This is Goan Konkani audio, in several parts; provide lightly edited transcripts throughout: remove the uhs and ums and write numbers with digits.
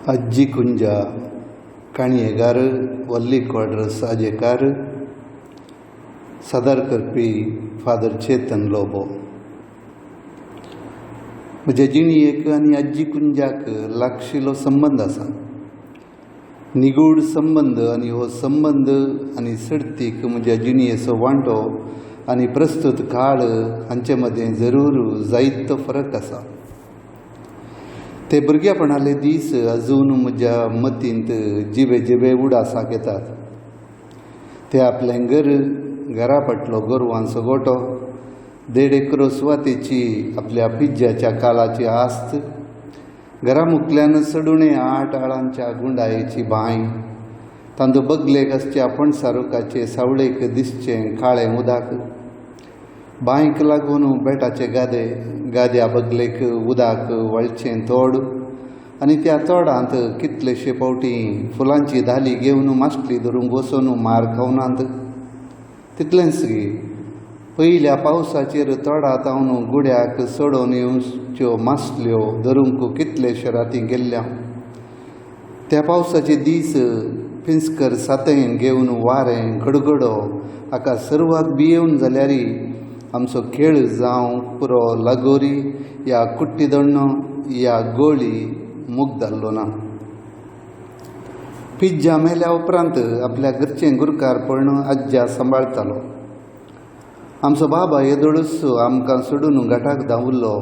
अज्जी कुंजा, काणयेगार वल्ली क्वाड्रस आजेकार, सादर करपी फादर चेतन लोबो. म्हजे जिणेक आनी आज्जी कुंजाक लागशिल्लो संबंद आसा, निगूढ संबंद. आनी हो संबंद आनी सर्तीक म्हज्या जिणेचो वांटो आनी प्रस्तूत काळ हांचे मदें जरूर जायतो फरक आसा. ते भुरगेपणाले दीस अजून म्हज्या मतींत जिवे जिवे उडासाक येतात. ते आपलें घर, घरा फाटलो गोरवांचो गोठो, देड एकरो सुवातेची आपल्या पिज्जाच्या काळाची आस्त, घरा मुखल्यान चडुणे 8 आळांच्या गुंडायेची बांय, तांदू बगलेक आसच्या पणसा रुखाचे सावळेक दिसचें काळें उदक, बांयक लागून बेटाचे गादे, गाद्या बगलेक उदक वळचें तोड आनी त्या तोडांत कितलेशे फावटी फुलांची धाली घेवन मासली धरूंक वचून मार खावनात. तितलेंच गी, पयल्या पावसाचेर तोडांत हांव गुड्याक चडोवन येवच्यो मासल्यो धरूंक कितलेशे राती गेल्ल्या. त्या पावसाचे दीस पिंजकर सातें घेवन वारें गडगडो हाका सर्वाक भियेवन जाल्यार आमचो खेळ जावं पुरो लगोरी या कुट्टी दोण्णो या गोळी मुगदारलो ना. पिज्जा मेल्या उपरांत आपल्या घरचें गुरकारपण आज्जा सांबाळतालो. आमचो बाबा येदोळूच आमकां सोडून घाटाक धांवल्लो.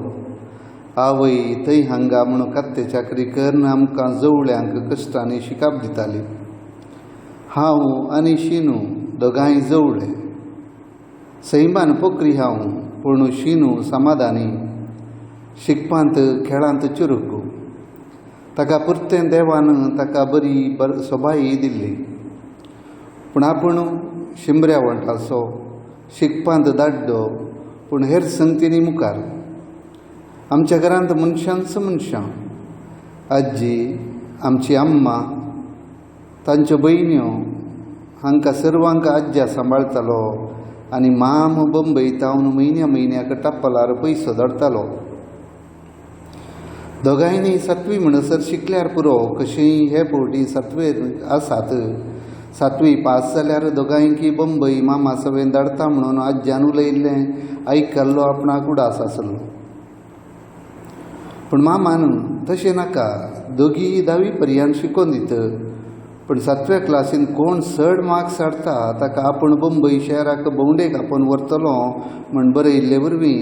आवय थंय हांगा म्हणून कात्ते चाकरी करून आमकां जवळ्यांक कश्टांनी शिकाप दिताली. हांव आनी शिनू दोगांय जवळे. सैमान पोखरी हांव, पूण शिनू समाधानी, शिकपांत खेळांत चुरूक. ताका पुरतें देवान ताका बरी सोबाय दिल्ली. पूण आपूण शिमऱ्या वंटाचो, शिकपांत दाड्डो, पूण हेर संगतींनी मुखार. आमच्या घरांत मनशांच मनशां, आजी, आमची अम्मा, तांच्यो भयण्यो, हांकां सर्वांक आज्जा सांबाळतालो आनी माम बंबय तावन म्हयन्या म्हयन्याक टप्पलार पयसो धाडटालो. दोगांयनी सातवी म्हणसर शिकल्यार पुरो, कशीय हे फावटी सातवेर आसात. सातवी पास जाल्यार दोगांयकी बंबय मामा सवें धाडटा म्हणून आज्यान उलयल्लें आयकल्लो आपणाक उडास आसलो. पूण मामान तशें नाका, दोगीय धावी पर्यंत शिकोवन दित, पूण सातव्या क्लासीन कोण चड मार्क्स हाडटा ताका आपूण बंबय शहराक भोंवडेक आपोवन व्हरतलो म्हण बरयल्ले वरवीं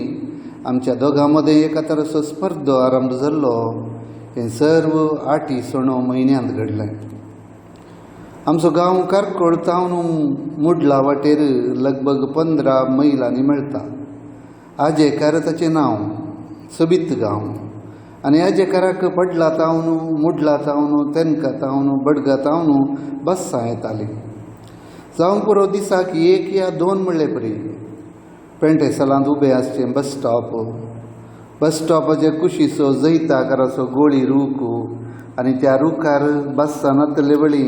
आमच्या दोगां मदें एका तरेचो स्पर्धो आरंभ जाल्लो. हें सर्व आठी सणो म्हयन्यांत घडलें. आमचो गांव कारकोळ तावन मुडला वाटेर लगभग 15 मैलांनी मेळटा. आजेकार ताचें नांव, सोबीत गांव. आनी आजेकाराक पडला तावन, मुडला तावन, तेनका तावन, बडगा तावन बस्सां येतालीं. जावंक पुरो दिसाक 1 या 2 म्हणले परी. पेंटेसलांत उबें आसचें बस स्टॉप, बस स्टॉपाचे कुशीचो जैताकाराचो गोळी रूख आनी त्या रुखार बस्सां नातले वळी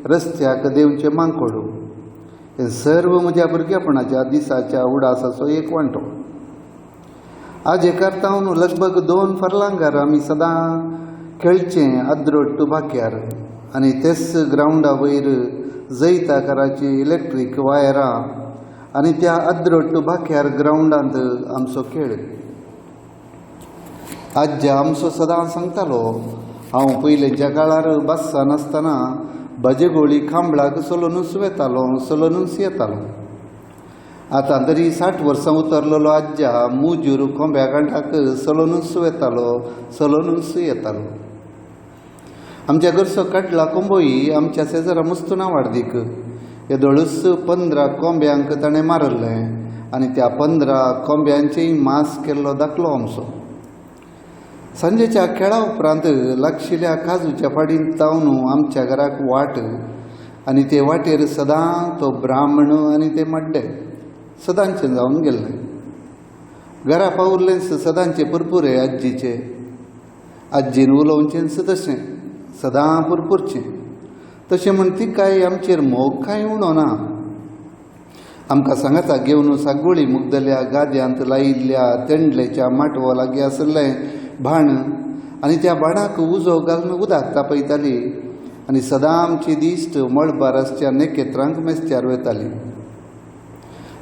रस्त्याक देंवचें मांकोड. हें सर्व म्हज्या भुरगेपणाच्या दिसाच्या उडासाचो एक वांटो. आजेकार तावन लगभग 2 फर्लांगार आमी सदां खेळचें अद्रोट बाक्यार आनी तेच ग्रावंडा वयर जैताकाराची इलेक्ट्रीक वायरां आनी त्या अद्रोट बाक्यार ग्रावंडांत आमचो खेळ. आज्जा आमचो सदां सांगतालो, हांव पयलींच्या काळार बस्सां नासतना भजेगोळी खांबळाक चलोनूच वेतालो, चलोनूच येतालो. आतां तरी 60 वर्सां उतरलेलो आज्जा मुजूर कोंब्या कांठाक चलोनूच वेतालो, चलोनूच येतालो. आमच्या घरचो काडला कोंबोय आमच्या शेजरा मुस्तुना वाडदीक येदोळूच 15 कोंब्यांक ताणें मारलें आनी त्या 15 कोंब्यांचेय मांस केल्लो दाखलो आमचो. सांजेच्या खेळा उपरांत लागशिल्ल्या काजूच्या फाडींत तावन आमच्या घराक वाट आनी ते वाटेर सदां तो ब्राह्मण आनी ते मड्डे सदांचें जावन गेल्लें. घरा पावुल्लेंच सदांचे पुरपुरे आज्जीचे. आज्जीन उलोवचेंच तशें, सदां पुरपुरचें. तशें म्हण तिकाय आमचेर मोग कांय उणो ना. आमकां सांगाता घेवन सागोळी मुगदल्या गाद्यांत लायिल्ल्या तेंडलेच्या माटवा लागीं आशिल्लें भाण आनी त्या बाणाक उजो घालून उदक तापयताली आनी सदां आमची दिश्ट मळबार आसच्या नखेत्रांक मेजच्यार वताली.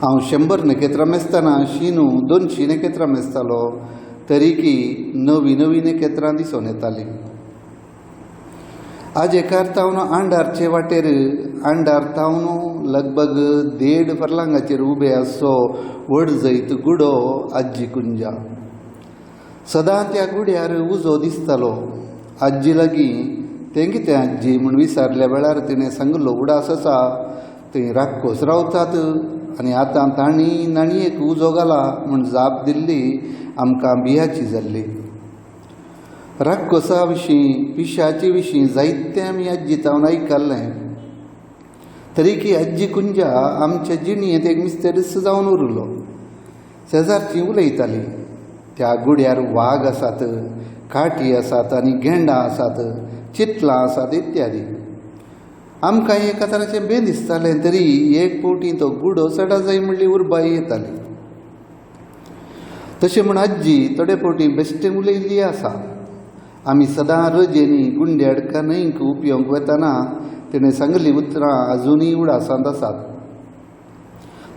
हांव 100 नखेत्रां मेजतना शिनू 200 नखेत्रां मेजतालो, तरीकी नवीं नवीं नखेत्रां दिसून येतालीं. आज एकार तावन आंडारचे वाटेर आंडार तावन लगभग 1.5 फर्लांगाचेर उबे आसचो व्हड जैत गुडो आजी कुंजा. सदां त्या गुड्यार उजो दिसतालो. आजी लागीं तें कितें आजी म्हूण विचारल्या वेळार तिणें सांगलो, उडास आसा थंय राक्कोस रावतात आनी आतां तांणी नाणयेक उजो घाला म्हूण जाप दिल्ली आमकां बियाची जाल्ली. राक्कोसा विशीं पिशाचे विशीं जायतें आमी आजी तावन आयकल्लें, तरीकी आजी कुंजा आमच्या जिणेंत एक मिस्तेरीस जावन उरलो. शेजारची उलयताली, त्या गुड्यार वाग आसात, काठी आसात आनी गेंडां आसात, चितलां आसात इत्यादी. आमकां एका तराचें बें दिसतालें, तरी एक फावटी तो गुडो चडा जाय म्हणली उर्बाय येताली. तशें म्हूण आजी थोडे फावटी बेश्टें उलयल्ली आसा. आमी सदां रजेनी गुंड्याडका न्हंयक उपयोग वतना तिणें सांगली उतरां आजुनूय उडासांत आसात.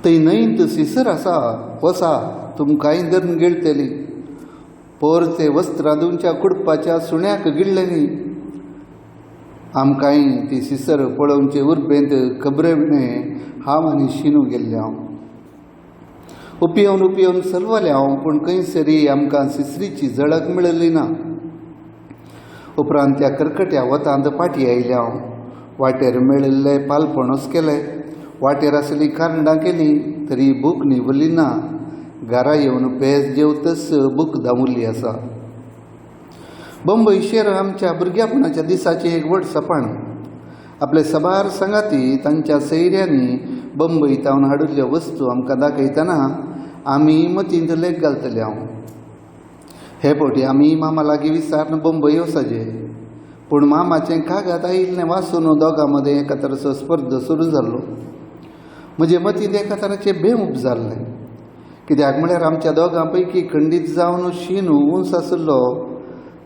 थंय न्हंयत सिसर आसा, वसा तुमकांय धरून गिळटली. पोर ते वस्त्रां धुवच्या कुडपाच्या सुण्याक गिळ्ळें. आमकांय ती सिसर पळोवचे उर्बेंत खबरे विणें हांव आनी शिनू गेल्ले हांव. उपयोवन उपयोवन सलवलें हांव, पूण खंयसरी आमकां सिसरीची झळक मेळिल्ली ना. उपरांत त्या करकट्या वतांत पाटी आयले हांव. वाटेर मेळिल्ले पालपणोस केले, वाटेर आसली कारंडां केली, तरी भूक निवली ना. घरा येवन पेज जेवतच भूक दामुल्ली आसा. बंबय शेर आमच्या भुरग्यापणाच्या दिसाचें एक व्हड सपाण. आपले सबार सांगाती तांच्या सैऱ्यांनी बंबय तावन हाडिल्ल्यो वस्तू आमकां दाखयतना आमी मतींत लेख घालतले हांव. हे फावटी आमी मामा लागीं विचारून बंबय वचचें, पूण मामाचें कागद आयिल्लें वाचून दोगां मदें एका तराचो स्पर्ध सुरू जाल्लो. म्हजे मतींत एका तराचें बें उब जाल्लें, कित्याक म्हळ्यार आमच्या दोगां पैकी खंडीत जावन शिनू उंच आशिल्लो.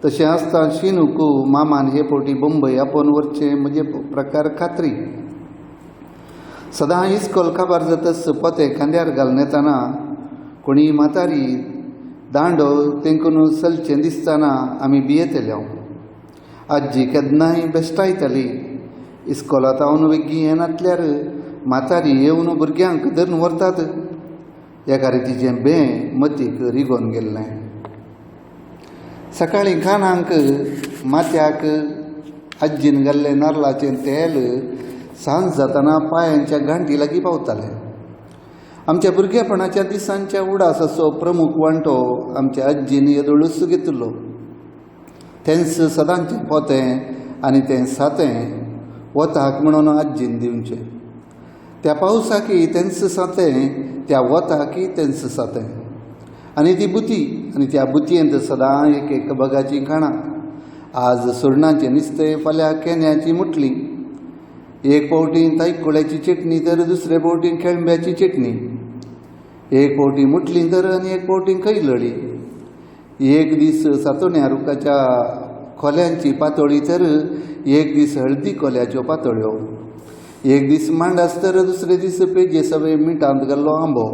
तशें आसतना शिनूक मामान हे फावटी बंबय आपोवन व्हरचें म्हजे प्रकार खात्री. सदां इस्कोल काबार जातच पोतें खांद्यार घालून येतना कोणी म्हातारी दांडो तेंकून चलचें दिसतना आमी भियेतले हांव. आजी केन्नाय बेश्टायताली, इस्कोलांत हांव वेगीं येनातल्यार म्हातारी येवन भुरग्यांक धरून व्हरतात. एका रितीचें बें मतीक रिगोवन गेल्लें. सकाळीं कानांक माथ्याक आज्जीन घाल्लें नारलाचें तेल सांज जातना पांयांच्या गांठी लागीं पावतालें. आमच्या भुरगेपणाच्या दिसांच्या उडासाचो प्रमुख वांटो आमच्या आज्जीन येदोळूच घेतिल्लो. तेंच सदांचें पोतें आनी तें सातें वताक म्हणून आज्जीन दिवचें. त्या पावसाकी तेंच सातें, त्या वताकी तेंच सातें, आनी ती बुती, आनी त्या बुतयेंत सदां एक एक बगाचीं खाणां. आज सुरणाचें नुस्तें, फाल्यां केन्याची मुटली. एक फावटी तायकुळ्याची चटणी तर दुसरे फावटी केळंब्याची चटणी, एक फावटी मुटली तर आनी एक फावटी कैलळी. एक दीस सातोण्या रुखाच्या खोल्यांची पातोळी तर एक दीस हळदी कोल्याच्यो पातोळ्यो, एक दीस मांडास तर दुसरे दीस पेजे सगळे मिठांत घाल्लो आंबो,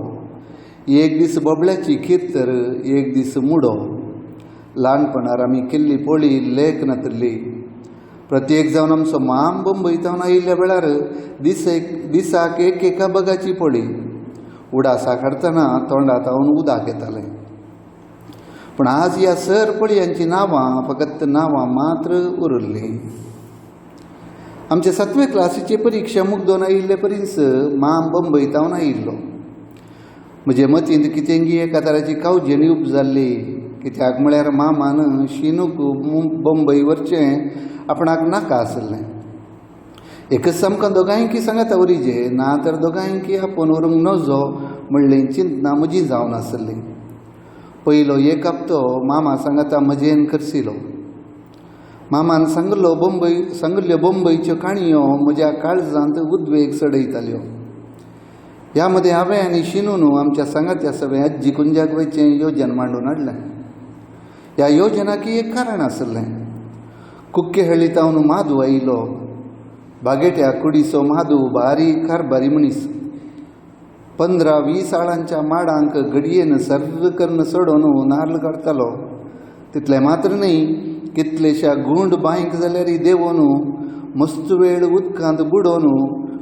एक दीस बोबल्याची खीर तर एक दीस मुडो. ल्हानपणार आमी केल्ली पोळी लेख नातिल्ली. प्रत्येक जावन आमचो माम बंबय तावन आयिल्ल्या वेळार दिसाक एक एका बगाची पोळी उडासाक हाडटना तोंडांत हांव उदक येतालें. पूण आज ह्या सर पोळयांचीं नांवां फकत नांवां मात्र उरिल्लीं. आमचे 7वे क्लासीची परिक्षा मुगदोन आयिल्ले परीस माम बंबय तावन आयिल्लो. म्हजे मतींत कितेंगी एका तराची कावजेणी उब जाल्ली, कित्याक म्हळ्यार मामान शिनूक बंबय व्हरचें आपणाक नाका आसलें. एकच आमकां दोगांयकी सांगाता उरिजे, ना तर दोगांयकी आपोवन व्हरूंक नजो म्हणलें चिंतना म्हजी जावन आसली. पयलो एक हप्तो मामा सांगाता मजेन खर्चिलो. मामान सांगलो सांगिल्ल्यो बंबयच्यो काणयो म्हज्या काळजांत उद्वेग चडयताल्यो. ह्या मदें हांवें आनी शिनून आमच्या सांगात्या सगळें आजी कुंजाक वयचें योजन मांडून हाडलें. ह्या योजनाक एक कारण आसलें. कुक्केहळ्ळी तावन माधू आयलो. बागेट्या कुडीचो माधू बारीक कारबारी मनीस. 15-20 आळांच्या माडांक घडयेन सर्र करून चडोवन नार्ल काडटालो. तितलें मात्र न्हय, कितलेश्या गुंड बांयक जाल्यार देंवोन मस्त वेळ उदकांत बुडोवन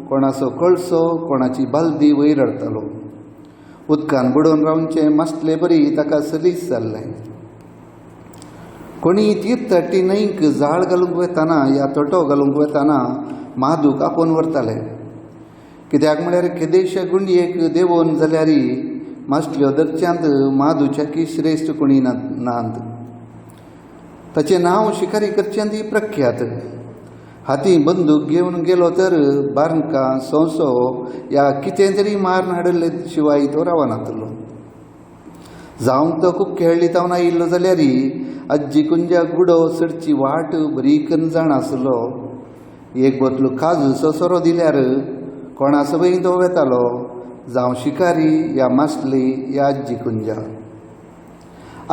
कोणाचो कळसो कोणाची बालदी वयर हाडटालो. उदकान बुडोवन रावचें मासले बरी ताका सलीस जाल्लें. कोणी तीर्थाटी न्हंयक जाळ घालूंक वेताना या तोटो घालूंक वेताना माधूक आपोवन व्हरताले. कित्याक म्हळ्यार केदेशा गुंडयेक देंवोवन जाल्यार मासल्यो धरच्यांत माधूच्याकी श्रेश्ठ कोणी नात. ताचें नांव शिकारी करच्यांत प्रख्यात. हाती बंदूक घेवन गेलो तर बारकां सोंसो या कितें तरी मारून हाडिल्ले शिवाय तो रावनातलो. जावंक तो कुक्केहळ्ळी तावन आयिल्लो जाल्यार आज्जी कुंजा गुडो चडची वाट बरी करून जाण आसलो. एक बोतलो काजूचो सोरो दिल्यार कोणा सवय तो वेतालो, जावं शिकारी या मासली या आज्जी कुंजा.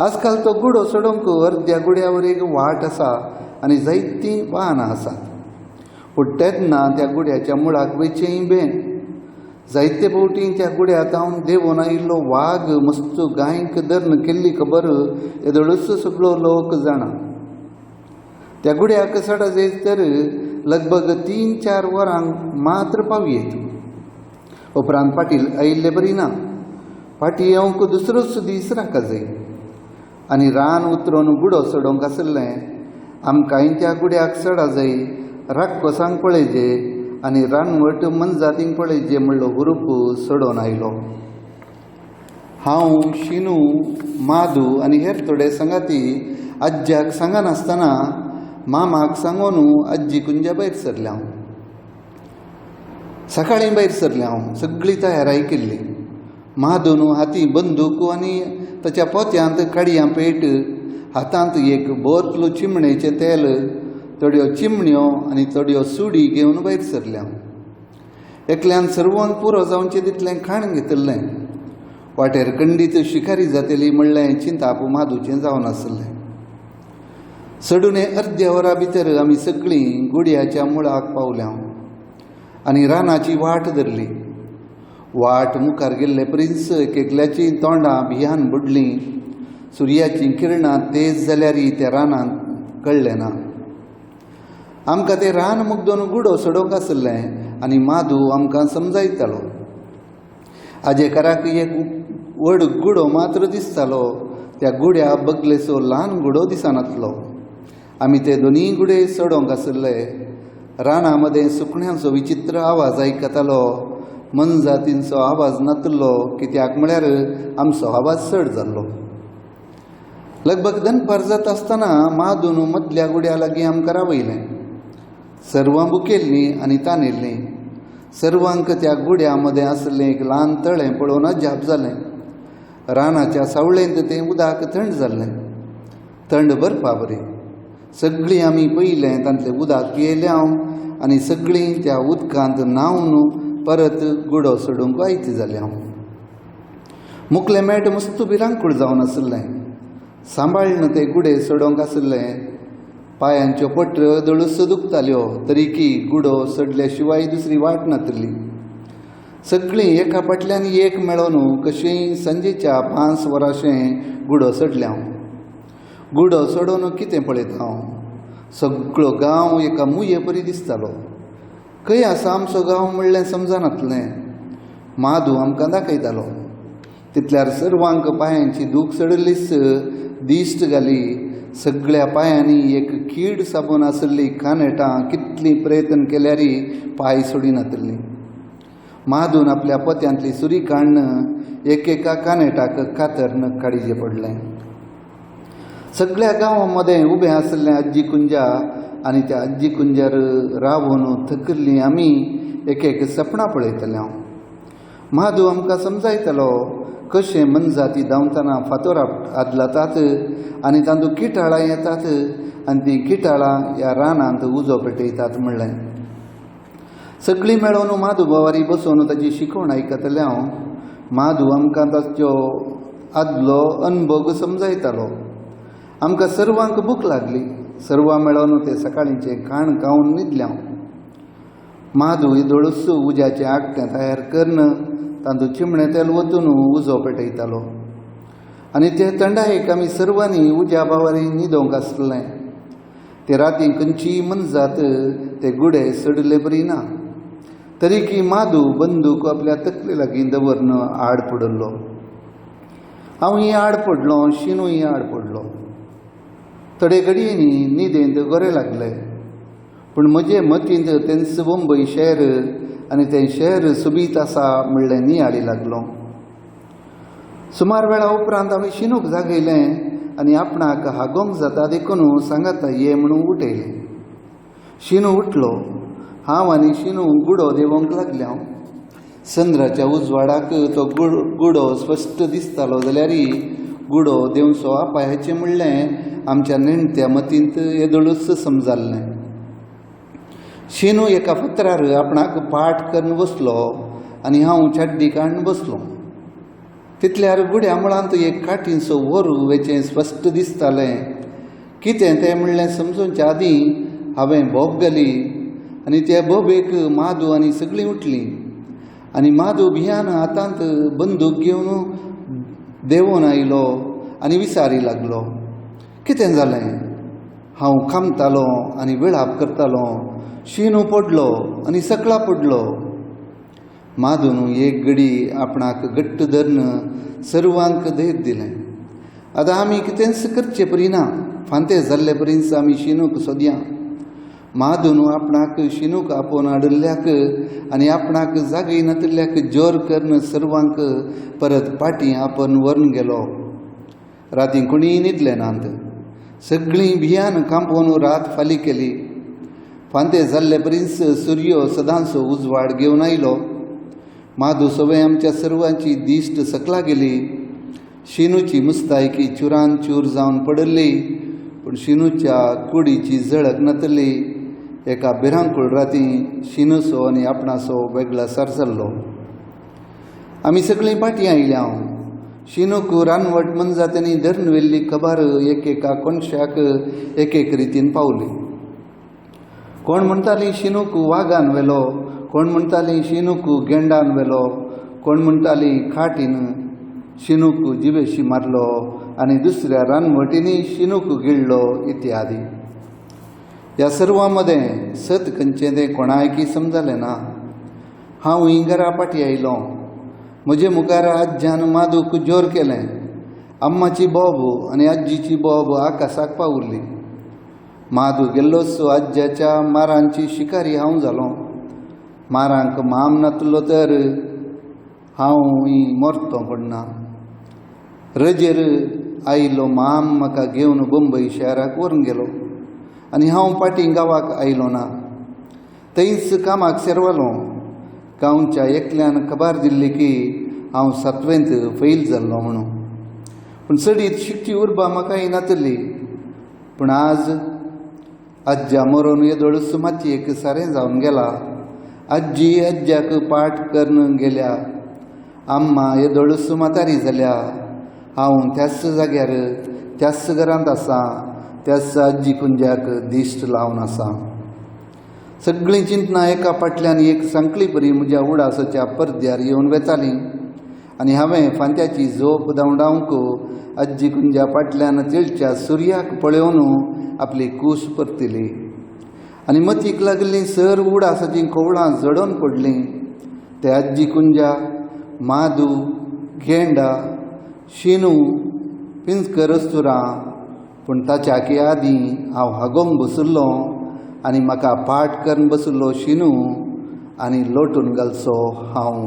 आजकाल तो गुडो चडोवंक अर्द्या गुड्यावर एक वाट आसा आनी जायतीं वाहनां आसात. पूण तेन्ना त्या गुड्याच्या मुळाक वयचेंय बें. जायते फावटी त्या गुड्या तावन देंवोन आयिल्लो वाग मस्त गायक धरून केल्ली खबर येदोळूच सगळो लोक जाणा. त्या गुड्याक चड जायत तर लगभग 3-4 वरांक मात्र पावयेत. उपरांत पाटील आयिल्ले बरी ना. फाटीं येवंक दुसरोच दीस राखा जाय आनी रान उतरोवन गुडो चडोवंक आसलें. आमकांय त्या गुड्याक चडा जाय, राक्कोसांक पळयजे आनी रानवट मनजातींक पळयजे म्हणलो हुरूप चडोवन आयलो. हांव, शिनू, माधू आनी हेर थोडे सांगाती आज्याक सांगनासतना मामाक सांगून आज्जी कुंजा भायर सरलें हांव. सकाळीं भायर सरलें हांव. सगळी तयाराय केल्ली. माधून हाती बंदूक आनी ताच्या पोत्यांत काडयां पेट, हातांत एक बोतलो चिमणेचें तेल, थोड्यो चिमण्यो आनी थोड्यो सुडी घेवन भायर सरल्या. एकल्यान सर्वांक पुरो जावचें तितलें खाण घेतिल्लें. वाटेर कंडीत शिकारी जातली म्हणलें चिंताप माधूचें जावन आसलें. चडून अर्द्या वरा भितर आमी सगळीं गुड्याच्या मुळाक पावल्या आनी रानाची वाट धरली. वाट मुखार गेल्ले प्रिन्स एक एकल्याचीं तोंडां भियान बुडलीं. सुर्याचीं किरणां तेज जाल्यार त्या रानांत कळ्ळें ना. आमकां तें रान मुगदोन गुडो चडोवंक आसलें आनी माधू आमकां समजायतालो. आजेकाराक एक व्हड गुडो मात्र दिसतालो. त्या गुड्या बगलेचो ल्हान गुडो दिसनातलो. आमी ते दोनूय गुडे चडोवंक आसले. राना मदें सुकण्यांचो विचित्र आवाज आयकतालो. मनजातींचो आवाज नातलो, कित्याक म्हळ्यार आमचो आवाज चड जाल्लो. लगभग दनपार जाता आसतना माधून मदल्या गुड्या लागीं आमकां रावयलें. सर्वां भुकेल्लीं आनी तानेल्लीं. सर्वांक त्या गुड्या मदें आसलें एक ल्हान तळें पळोवन अजाप जालें. रानाच्या सावळेंत तें उदक थंड जाल्लें, थंड बर्फा बरी. सगळीं आमी पयलें तांतलें उदक पियेलें हांव आनी सगळीं त्या उदकांत न्हांवन परत गुडो चडोवंक आयती जालें हांव. मुकलें मेट मस्त भिरांकूळ जावन आसलें. सांबाळ्ळें ते गुडे चडोवंक आसलें. पांयांच्यो पट्ट्यो दळूस दुखताल्यो, तरीकी गुडो चडल्या शिवाय दुसरी वाट नातली. सगळीं एका फाटल्यान एक मेळोवन कशीं सांजेच्या 5 वरांशें गुडो चडलें हांव. गुडो चडोवन कितें पळयता हांव, सगळो गांव एका मुये परी दिसतालो. खंय आसा आमचो गांव म्हणलें समजनातलें. माधू आमकां दाखयतालो. तितल्यार सर्वांक पांयांची दूख चडिल्लीच दिश्ट घाली. सगळ्या पांयांनी एक कीड साबून आसली कानेटां कितलीं प्रयत्न केल्यार पांय सोडिनातली. माधून आपल्या पोत्यांतली सुरी काडून एकेका कानेटाक कातरन काडीचें पडलें. सगळ्या गांवां मदें उबें आसलें आज्जी कुंजा आनी त्या आज्जी कुंजार रावून थकिल्लीं आमी एक एक सपनां पळयतले हांव. माधू आमकां समजायतलो कशें मनजाती धांवतना फातोर आदलातात आनी तांतूं किटाळां येतात आनी तीं किटाळां ह्या रानांत उजो पेटयतात म्हणलें. सगळीं मेळोवन माधू बोवारी बसोवन ताची शिकवण आयकतलें हांव. माधू आमकां ताचो आदलो अनभोग समजायतालो. आमकां सर्वांक भूक लागली. सर्वां मेळोन ते सकाळींचें खाण खावन न्हिदले. माधू येदोळूच उज्याचें आगटें तयार करून तातूंत चिमणें तेल ओतून उजो पेटयतालो आनी ते थंडायेक आमी सर्वांनी उज्या बावारी न्हिदोंक आसलें. ते राती खंयचीय मनजात ते गुडे सोडिल्ले बरी ना. तरीकी माधू बंदूक आपल्या तकले लागीं दवरून आड पडिल्लो. हांवूय आड पडलो, शिनूय आड पडलो. थोडे घडयेंनी न्हिदेंत गोरे लागले. पूण म्हजे मतींत तेंच मुंबय शहर आनी तें शहर सोबीत आसा म्हणलें नियाळी लागलो. सुमार वेळा उपरांत हांवें शिनूक जागयलें आनी आपणाक हागोवंक जाता देखून सांगाता ये म्हणून उठयलें. शिनू उठलो. हांव आनी शिनू गुडो देंवोवंक लागले. चंद्राच्या उजवाडाक तो गुडो स्पश्ट दिसतालो जाल्यार गुडो देंवचो अपायाचें म्हणलें आमच्या नेणत्या मतींत येदोळूच समजाल्लें. शिनू एका फातरार आपणाक पाट करून बसलो आनी हांव चाड्डी काडून बसलो. तितल्यार गुड्या मुळांत एक काठीचो व्होर वेचें स्पश्ट दिसतालें. कितें तें म्हणलें समजूच्या आदीं हांवें बोब घाली आनी त्या बोबेक माधू आनी सगळीं उठलीं आनी माधू भियान हातांत बंदूक घेवन देंवून आयलो आनी विचारी लागलो, कितें जालें? हांव खामतालो आनी विळाप करतालो. शिनू पडलो आनी सकला पडलो. माधून एक घडी आपणाक घट्ट धरून सर्वांक धैर्य दिलें. आतां आमी कितेंच करचे परी ना. फांते जाल्ले परीच आमी शिनूक सोदया. माधून आपणाक शिनूक आपोवन हाडिल्ल्याक आनी आपणाक जागय नातिल्ल्याक जोर करून सर्वांक परत पाटी आपोवन व्हरून गेलो. राती कोणीय न्हिदले नात. सगळीं भियान कांपोवन रात फाली केली. फांते जाल्ले परीच सुर्यो सदांचो उजवाड घेवन आयलो. माधू सवय आमच्या सर्वांची दिश्ट सकला गेली. शिनूची मुस्तायकी चुरान चूर जावन पडिल्ली, पूण शिनूच्या कुडीची झळक नातली. एका भिरांकूळ राती शिनूचो आनी आपणाचो वेगळासार जाल्लो. आमी सगळीं पाटी आयल्या. शिनूक रानवट मनजात्यांनी धरून व्हेल्ली खबर एकेका कोनशाक एक एक रितीन पावली. कोण म्हणटाली शिनूक वागान व्हेलो, कोण म्हणटाली शिनूक गेंडान व्हेलो, कोण म्हणटाली खाटीन शिनूक जिवेशी मारलो आनी दुसऱ्या रानवटींनी शिनूक गिळ्ळो इत्यादी. ह्या सर्वां मदें सत खंयचें तें कोणायकी समजलें ना. हांव घरा पाटी आयलो. म्हजे मुखार आज्यान माधूक जोर केलें. अम्माची बोब आनी आज्जीची बोब आकाशाक पावुल्ली. माधू गेल्लोच आज्याच्या मारांची शिकारी हांव जालो. मारांक माम नातलो तर हांव मरतो पडना. रजेर आयलो माम म्हाका घेवन बंबय शहराक व्हरून गेलो आनी हांव पाटी गांवाक आयलो ना. थंयच कामाक सेरवलो. गांवच्या एकल्यान खबर दिल्ली की हांव सातवेंत फैल जाल्लो म्हणून. पूण चडीत शिकची उर्बा म्हाका नातली. पूण आज आज्जा मरोन येदोळूच मातयेक सारें जावन गेला. आजी आज्याक पाट करून गेल्या. अम्मा येदोळूच म्हातारी जाल्या. हांव त्याच जाग्यार त्याच घरांत आसा. त्याच आजी कुंज्याक दिश्ट लावन आसा. सगळीं चिंतनां एका फाटल्यान एक सांकळी परी म्हज्या उडासाच्या पडद्यार येवन वेतालीं आनी हांवें फांत्याची झोप धांवडावंक आजी कुंज्या फाटल्यान तेळच्या सुर्याक पळोवन आपली कूस परतिली आनी मतीक लागलीं सर उडासाचीं खवळां जडोवन पडलीं. ते आजी कुंज्या, माधू, गेंडा, शिनू, पिंजकर अस्तुरां. पूण ताच्या आदीं हांव हागोवंक बशिल्लो आनी म्हाका पाट करून बशिल्लो शिनू आनी लोटून घालचो हांव.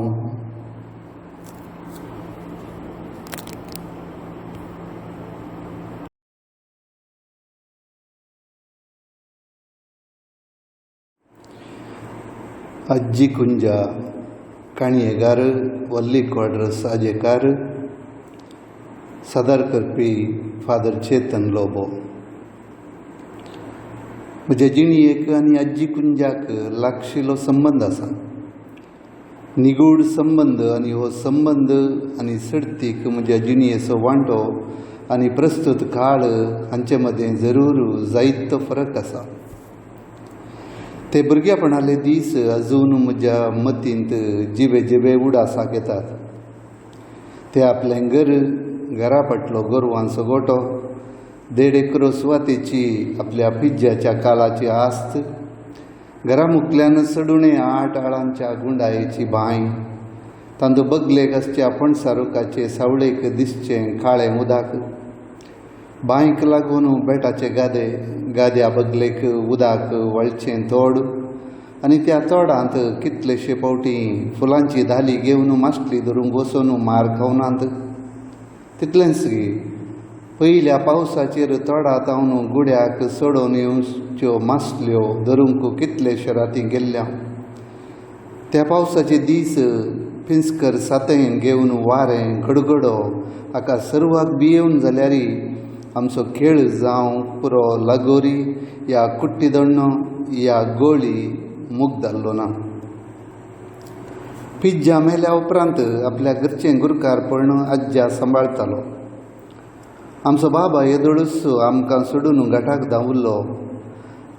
आजी कुंजा, काणयेगार वल्ली क्वाड्रस आजेकार, सादर करपी फादर चेतन लोबो. म्हजे जिणेक आनी आजी कुंजाक लागशिल्लो संबंद आसा. निगूढ संबंद आनी हो संबंद आनी सडतीक म्हज्या जिणेचो वांटो आनी प्रस्तूत काळ हांचे मदें जरूर जायतो फरक आसा. ते भुरगेपणाले दीस अजून म्हज्या मतींत जिवे जिवे उडासाक येतात. ते आपलें घर, घरा फाटलो गोरवांचो गोठो, देड एकरो सुवातेची आपल्या पिज्जाच्या काळाची आस्त, घरा मुखल्यान चडुणे 8 आळांच्या गुंडायेची बांय, तांदू बगलेक आसच्या पणसा रुखाचे सावळेक दिसचें काळें उदक, बांयक लागून बेटाचे गादे, गाद्या बगलेक उदक वळचें तोड आनी त्या तोडांत कितलेशे फावटी फुलांची धाली घेवन मासली धरूंक वचून मार खावनात. तितलेंच पयल्या पावसाचेर तोडांत हांव गुड्याक चडोवन येवच्यो मासल्यो धरूंक कितलेशे राती गेल्ल्या. त्या पावसाचे दीस पिंजकर सातें घेवन वारें गडगडो हाका सर्वाक भियेवन जाल्यार आमचो खेळ जावं पुरो लगोरी या कुट्टी दण्णो या गोळी मुग जाल्लो ना. पिज्जा मेल्या उपरांत आपल्या घरचें गुरकारपण आज्जा सांबाळतालो. आमचो बाबा येदोळूच आमकां सोडून घाटाक धांवल्लो.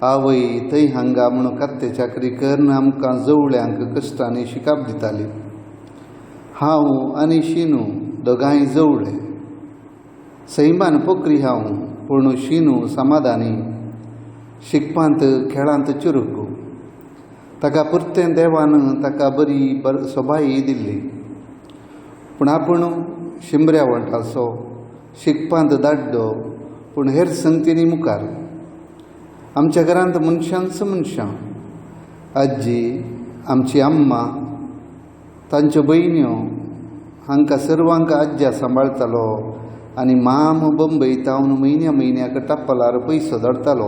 आवय थंय हांगा म्हणून कात्ते चाकरी करून आमकां जवळ्यांक कश्टांनी शिकाप दिताली. हांव आनी शिनू दोगांय जवळे. सैमान पोखरी हांव, पूण शिनू समाधानी, शिकपांत खेळांत चुरूक. ताका पुरतें देवान ताका बरी सोबाय दिल्ली. पूण आपूण शिमऱ्या वंटाचो, शिकपांत दाड्डो, पूण हेर संगतींनी मुखार. आमच्या घरांत मनशांच मनशां, आजी, आमची अम्मा, तांच्यो भयण्यो, हांकां सर्वांक आज्जा सांबाळतालो आनी माम बंबय तावन म्हयन्या म्हयन्याक टप्पलार पयसो धाडटालो.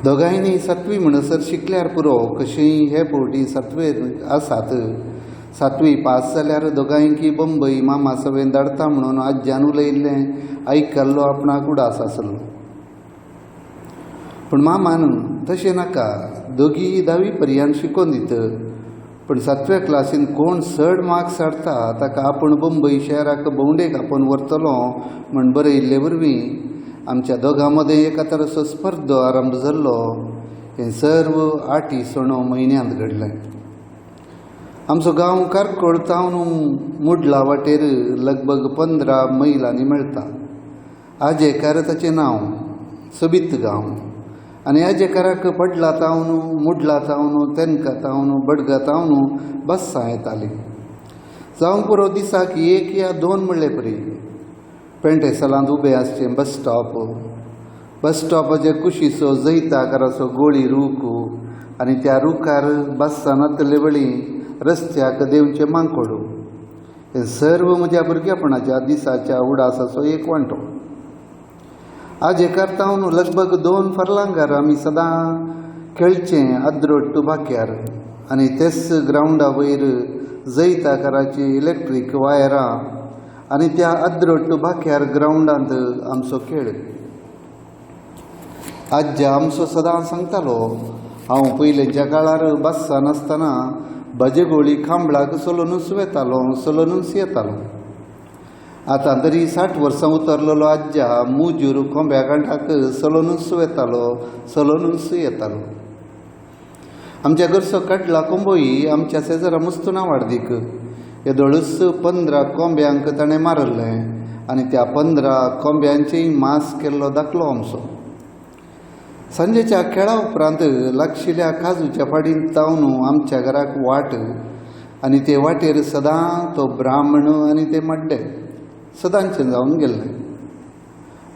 दोगांयनी सातवी म्हणसर शिकल्यार पुरो, कशीय हे फावटी सातवेर आसात. सातवी पास जाल्यार दोगांयकी बंबय मामा सवें धाडटा म्हणून आज्यान उलयल्लें आयकल्लो आपणाक उडास आसलो. पूण मामान तशें नाका, दोगीय धावी पर्यंत शिकोवन दित, पूण सातव्या क्लासीन कोण चड मार्क्स हाडटा ताका आपूण बंबय शहराक भोंवडेक आपोवन व्हरतलो म्हण बरयल्ले वरवीं आमच्या दोगां मदें एका तरेचो स्पर्धो आरंभ जाल्लो. हें सर्व आठी सणो म्हयन्यांत घडलें. आमचो गांव कारकोळ तावन मुडला वाटेर लगभग 15 मैलांनी मेळटा. आजेकार ताचें नांव, सोबीत गांव. आनी आजेकाराक पडला तावन, मुडला तावन, तेनका तावन, बडगा तावन बस्सां येतालीं. जावं पुरो दिसाक 1 या 2 म्हणले परी. पेंटेसलांत उबें आसचें बस स्टॉप, बस स्टॉपाचे कुशीचो जैताकाराचो गोळी रूख आनी त्या रुखार बस्सां नातले वेळी रस्त्याक देंवचें मांकोड. हें सर्व म्हज्या भुरगेपणाच्या दिसाच्या उडासाचो एक वांटो. आजेकार तावन लगभग 2 फर्लांगार आमी सदां खेळचें अद्रोट बाक्यार आनी तेच ग्रावंडा वयर जैताकाराची इलेक्ट्रीक वायरां आनी त्या अद्रोट बाक्यार ग्रावंडांत आमचो खेळ. आज्जा आमचो सदां सांगतालो, हांव पयलींच्या काळार बस्सां नासतना भजेगोळी खांबळाक चलोनूच वेतालो, चलोनूच येतालो. आतां तरी 60 वर्सां उतरलेलो आज्जा मुजूर कोंब्या कांठाक चलोनूच वेतालो, चलोनूच येतालो. आमच्या घरचो काडला कोंबोय आमच्या शेजरा मुस्तूना वाडदीक येदोळूच 15 कोंब्यांक ताणें मारलें आनी त्या 15 कोंब्यांचेय मांस केल्लो दाखलो आमचो. सांजेच्या खेळा उपरांत लागशिल्ल्या काजूच्या फाडींत तावन आमच्या घराक वाट आनी ते वाटेर सदां तो ब्राह्मण आनी ते मड्डे सदांचें जावन गेल्लें.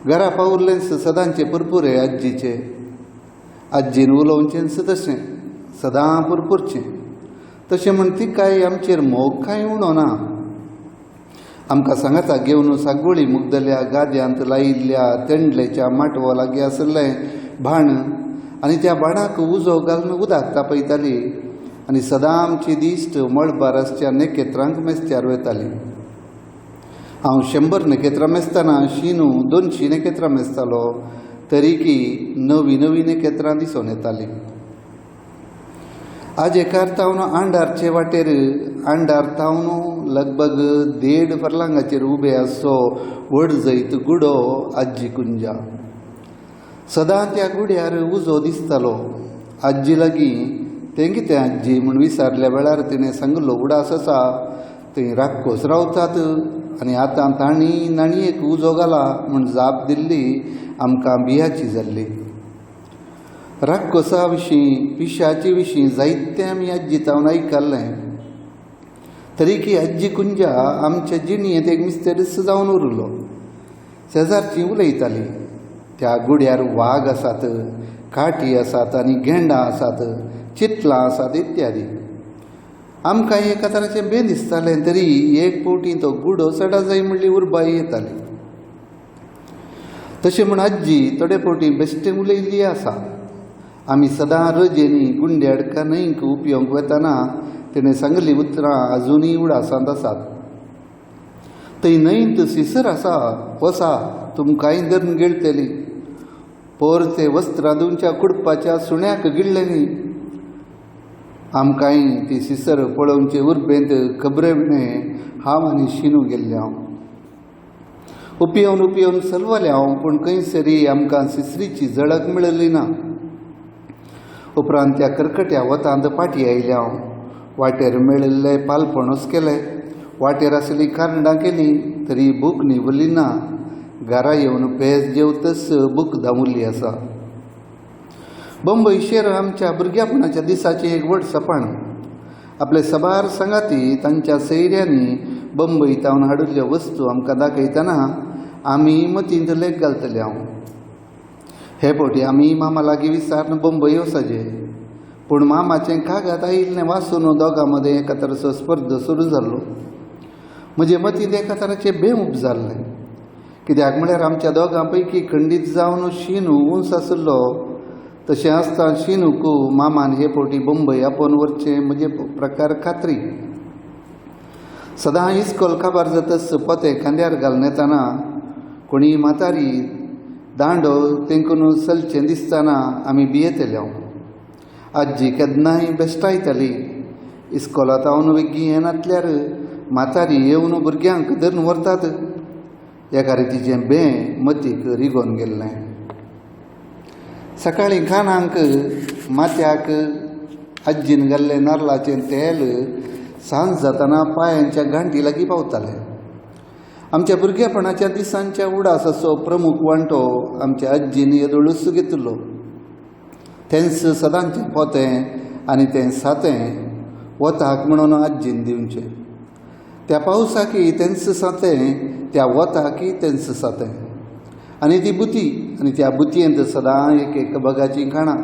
घरा पावुल्लेंच सदांचे पुरपुरे आज्जीचे, आज्जीन उलोवचेंच तशें, सदां पुरपुरचें. तशें म्हण तिकाय आमचेर मोग कांय उणो ना. आमकां सांगाता घेवन सागोळी मुगदल्या गाद्यांत लायिल्ल्या तेंडलेच्या माटवा लागीं आशिल्लें भाण आनी त्या भाणाक उजो घालून उदक तापयताली आनी सदां आमची दिश्ट मळबार आसच्या नखेत्रांक मेस्त्यार वताली. हांव 100 नखेत्रां मेजतना शिनू 200 नखेत्रां मेजतालो, तरी की नवी नवी नखेत्रां दिसून येतालीं. आज एकार तावन आंडारचे वाटेर आंडार तावन लगभग 1.5 फर्लांगाचेर उबे आसचो व्हड जैत गुडो आजी कुंजा. सदां त्या गुड्यार उजो दिसतालो. आजी लागीं तें कितें आजी म्हूण विचारल्या वेळार तिणें सांगलो, उडास आसा थंय राक्कोस रावतात आनी आतां तांणी नाणयेक उजो घाला म्हूण जाप दिल्ली आमकां बियाची जाल्ली. राक्कोसा विशीं पिशाचे विशीं जायतें आमी आजी तावन आयकल्लें, तरीकी आजी कुंजा आमच्या जिणेंत एक मिस्तेरीस जावन उरलो. शेजारची उलयताली, त्या गुड्यार वाग आसात, काठी आसात आनी गेंडां आसात, चितलां आसात इत्यादी. आमकां एका तराचें बें दिसतालें, तरी एक फावटी तो गुडो चडा जाय म्हणली उर्बाय येताली. तशें म्हूण आजी थोडे फावटी बेश्टें उलयल्ली आसा. आमी सदां रजेनी गुंड्याडका न्हंयक उपयोंक वतना तिणें सांगली उतरां आजुनूय उडासांत आसात. थंय न्हंयत सिसर आसा, वसा तुमकांय धरून गिळटली. पोर ते वस्त्रां धुवच्या कुडपाच्या सुण्याक गिळ्ळें न्ही. आमकांय ती सिसर पळोवचे उर्बेंत खबरे विणें हांव आनी शिनू गेल्ले हांव. उपयोवन उपयोवन सलवलें हांव, पूण खंयसरी आमकां सिसरीची झळक मेळिल्ली ना. उपरांत त्या करकट्या वतांत पाटी आयलें हांव. वाटेर मेळिल्ले पालपणूस केले, वाटेर आसली कारंडां केली, तरी भूक निवली ना. घरा येवन पेज जेवतच भूक दामुल्ली आसा. बंबय शेर आमच्या भुरग्यापणाच्या दिसाचें एक व्हड सपन. आपले सबार सांगाती तांच्या सैऱ्यांनी बंबय तावन हाडिल्ल्यो वस्तू आमकां दाखयतना आमी मतींत लेख घालतले हांव. हे फावटी आमी मामा लागीं विचारून बंबय वचचें, पूण मामाचें कागद आयिल्लें वाचून दोगां मदें एका तराचो स्पर्ध सुरू जाल्लो. म्हजे मतींत एका तराचें बें उब जाल्लें. कित्याक म्हळ्यार आमच्या दोगां पैकी खंडीत जावन शिनू उंच आशिल्लो. तशें आसतना शिनूक मामान हे फावटी बंबय आपोवन व्हरचें म्हजे प्रकार खात्री. सदां इस्कोल काबार जातच पोतें खांद्यार घालून येतना कोणी म्हातारी दांडो तेंकून चलचें दिसतना आमी भियेतले हांव. आजी केन्नाय बेश्टायताली. इस्कोलांत हांव वेगीं येनातल्यार म्हातारी येवन भुरग्यांक धरून व्हरतात. एका रितीचें बें मतीक रिगोवन गेल्लें. सकाळीं कानांक माथ्याक आज्जीन घाल्लें नारलाचें तेल सांज जातना पांयांच्या गांठी लागीं पावतालें. आमच्या भुरगेपणाच्या दिसांच्या उडासाचो प्रमुख वांटो आमच्या आज्जीन येदोळूच घेतिल्लो. तेंच सदांचें पोतें आनी तें सातें वताक म्हणून आज्जीन दिवचें. त्या पावसाकी तेंच सातें, त्या वताकी तेंच सातें आनी ती बुती, आनी त्या बुतयेंत सदां एक एक बगाचीं खाणां.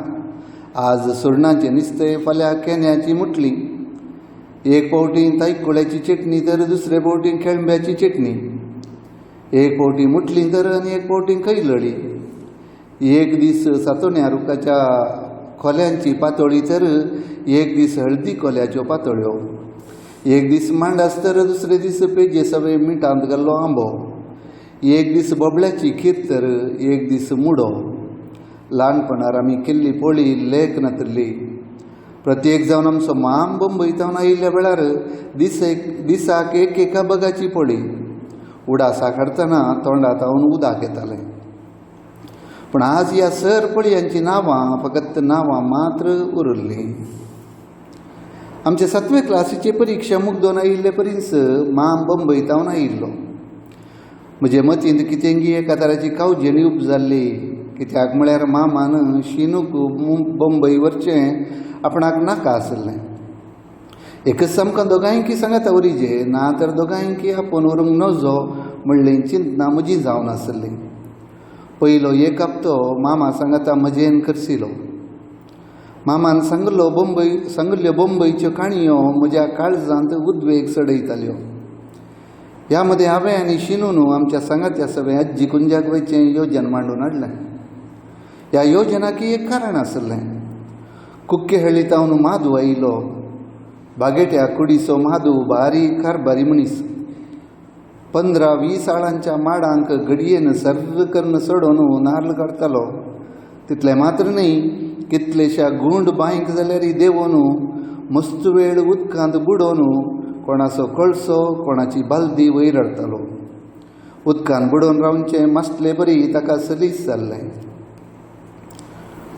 आज सुरणाचें नुस्तें, फाल्यां केन्याची मुटली. एक फावटी तायकुळ्याची चटणी तर दुसरे फावटी केळंब्याची चटणी. एक फावटी मुटली तर आनी एक फावटी कैलळी. एक दीस सातोण्या रुखाच्या खोल्यांची पातोळी तर एक दीस हळदी कोल्याच्यो पातोळ्यो. एक दीस मांडास तर दुसरे दीस पेजे सगळे मिठांत घाल्लो आंबो. एक दीस बोबल्याची खीर तर एक दीस मुडो. ल्हानपणार आमी केल्ली पोळी लेख नातिल्ली. प्रत्येक जावन आमचो माम बंबय तावन आयिल्ल्या वेळार दिसाक एक एका बगाची पोळी. उडासाक हाडटना तोंडांत हांव उदक येतालें. पूण आज ह्या सर पोळयांचीं नांवां फकत नांवां मात्र उरिल्लीं. आमचे 7वे क्लासीची परिक्षा मुगदोन आयिल्ले परींच माम बंबय तावन आयिल्लो. म्हजे मतींत कितेंगी एका तराची कावजेणी उब जाल्ली. कित्याक म्हळ्यार मामान शिनूक बंबय व्हरचें आपणाक नाका आसलें. एकच आमकां दोगांयकी सांगाता उरिजे, ना तर दोगांयकी आपोवन व्हरूंक नजो म्हणलें चिंतना म्हजी जावन आसली. पयलो एक हप्तो मामा सांगाता मजेन खर्चिलो. मामान सांगलो सांगिल्ल्यो बंबयच्यो काणयो म्हज्या काळजांत उद्वेग चडयताल्यो. ह्या मदें हांवें आनी शिनून आमच्या सांगात्या सगळें आजी कुंजाक वयचें योजन मांडून हाडलें. ह्या योजनाक एक कारण आसलें. कुक्केहळ्ळी तावन माधू आयलो. बागेट्या कुडीचो माधू बारीक कारबारी मनीस. 15-20 आळांच्या माडांक घडयेन सर्र करून चडोवन नार्ल काडटालो. तितलें मात्र न्हय, कितलेश्या गुंड बांयक जाल्यार देंवोन मस्त वेळ उदकांत बुडोवन कोणाचो कळसो कोणाची बालदी वयर हाडटालो. उदकान बुडोवन रावचें मासले बरी ताका सलीस जाल्लें.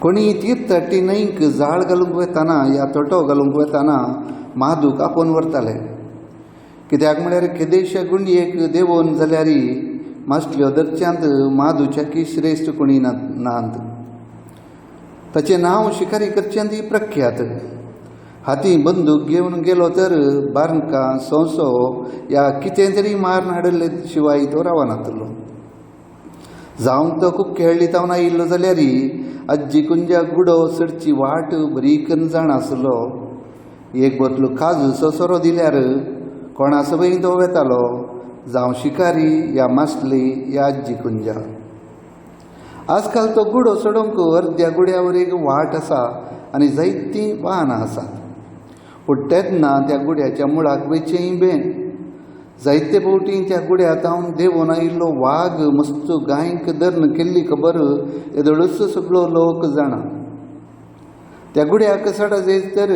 कोणी तीर्थाटी न्हंयक जाळ घालूंक वेताना या तोटो घालूंक वेताना माधूक आपोवन व्हरताले. कित्याक म्हळ्यार केदेशा गुंडयेक देंवोन जाल्यार मासल्यो धरच्यांत माधूच्याकी श्रेश्ठ कोणी नात. ताचें नांव शिकारी करच्यांत प्रख्यात. हाती बंदूक घेवन गेलो तर बारकां सोंसो या कितें तरी मारून हाडिल्ले शिवाय तो रावनातलो. जावंक तो खूब खेळ्ळी तावन आयिल्लो जाल्यार आज्जी कुंजा गुडो चडची वाट बरी करून जाण आसलो. एक बोतलो काजूचो सोरो दिल्यार कोणा सवय तो वेतालो, जावं शिकारी या मासली या आज्जी कुंजा. आजकाल तो गुडो चडोवंक अर्द्या गुड्यावर एक वाट आसा आनी जायतीं वाहनां आसात. पूण तेन्ना त्या गुड्याच्या मुळाक वयचेंय बें. जायते फावटी त्या गुड्या तावन देंवोन आयिल्लो वाग मस्त गायक धरून केल्ली खबर येदोळूच सगळो लोक जाणा. त्या गुड्याक चड जायत तर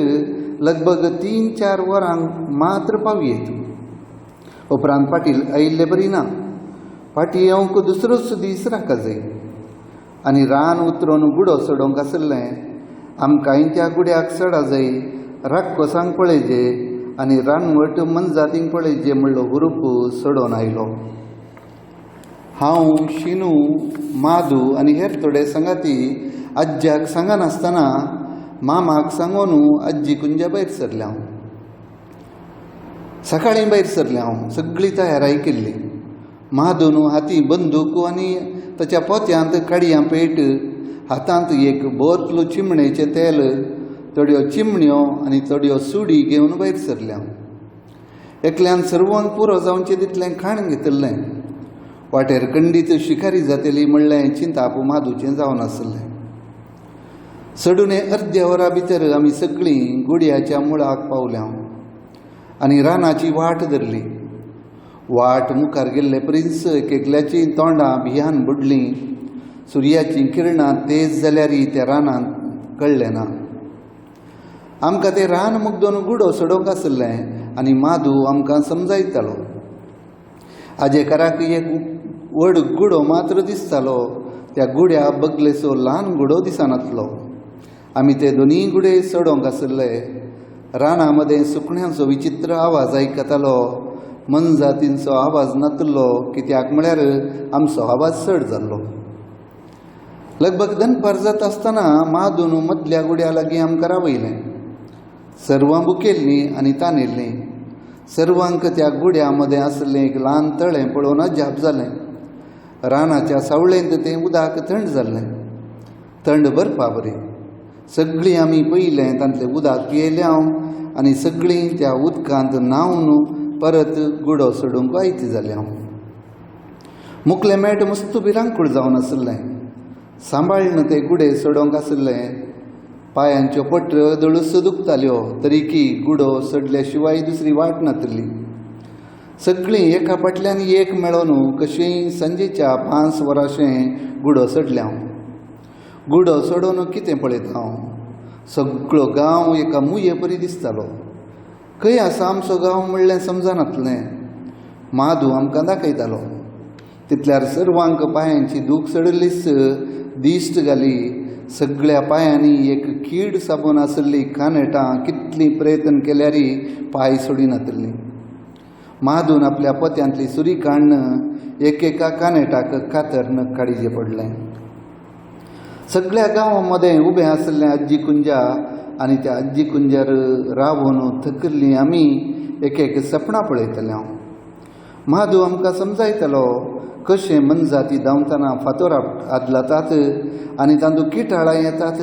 लगभग 3-4 वरांक मात्र पावयेत. उपरांत फाटीं आयिल्ले बरी ना. फाटीं येवंक दुसरोच दीस राखा जाय. आनी रान उतरून गुडो चडोवंक आसलें. आमकांय त्या गुड्याक चडा जाय, राक्कोसांक पळयजे आनी रानवट मनजातींक पळयजे म्हणलो हुरूप चडोवन आयलो. हांव, शिनू, माधू आनी हेर थोडे सांगाती आज्याक सांगनासतना मामाक सांगून आज्जी कुंजा भायर सरलें हांव. सकाळीं भायर सरलें हांव. सगळी तयाराय केल्ली. माधून हाती बंदूक आनी ताच्या पोत्यांत काडयां पेट, हातांत एक बोतलो चिमणेचें तेल, थोड्यो चिमण्यो आनी थोड्यो सुडी घेवन भायर सरल्या. एकल्यान सर्वांक पुरो जावचें तितलें खाण घेतिल्लें. वाटेर कंडीत शिकारी जातली म्हणलें चिंताप माधूचें जावन आसलें. चडून अर्द्या वरा भितर आमी सगळीं गुड्याच्या मुळाक पावल्या आनी रानाची वाट धरली. वाट मुखार गेल्ले प्रिन्स एक एकल्याचीं तोंडां भियान बुडलीं. सुर्याचीं किरणां तेज जाल्यार त्या रानांत कळ्ळें ना. आमकां तें रान मुगदोन गुडो चडोवंक आसलें आनी माधू आमकां समजायतालो. आजेकाराक एक व्हड गुडो मात्र दिसतालो. त्या गुड्या बगलेचो ल्हान गुडो दिसनातलो. आमी ते दोनूय गुडे चडोवंक आसले. राना मदें सुकण्यांचो विचित्र आवाज आयकतालो. मनजातींचो आवाज नातलो, कित्याक म्हळ्यार आमचो आवाज चड जाल्लो. लगभग दनपार जाता आसतना माधून मदल्या गुड्या लागीं आमकां रावयलें. सर्वां भुकेल्लीं आनी तानेल्लीं. सर्वांक त्या गुड्या मदें आसलें एक ल्हान तळें पळोवन अजाप जालें. रानाच्या सावळेंत तें उदक थंड जाल्लें, थंड बर्फा बरी. सगळीं आमी पयलें तांतलें उदक पियेलें हांव आनी सगळीं त्या उदकांत न्हांवन परत गुडो सोडूंक आयती जालें हांव. मुकलें मेट मस्त भिरांकूळ जावन आसलें. सांबाळ्ळें ते गुडे सोडोवंक आसलें. पांयांच्यो पट्ट्यो दळूस दुखताल्यो, तरीकी गुडो चडल्या शिवाय दुसरी वाट नातली. सगळीं एका फाटल्यान एक मेळोन कशींय सांजेच्या 5 वरांशें गुडो चडलें हांव. गुडो चडोवन कितें पळयता हांव, सगळो गांव एका मुये परी दिसतालो. खंय आसा आमचो गांव म्हणलें समजनातलें. माधू आमकां दाखयतालो. तितल्यार सर्वांक पांयांची दूख चडिल्लीच दिश्ट घाली. सगळ्या पांयांनी एक कीड साबून आसली कानेटां कितलीं प्रयत्न केल्यार पांय सोडिनातली. माधून आपल्या पोत्यांतली सुरी काडून एकेका कानेटाक कातरन काडीचें पडलें. सगळ्या गांवां मदें उबें आसलें आज्जी कुंजा आनी त्या आज्जी कुंजार रावून थकिल्लीं आमी एक एक सपनां पळयतले हांव. माधू आमकां समजायतलो कशें मनजाती धांवतना फातोर आदलातात आनी तांतूं किटाळां येतात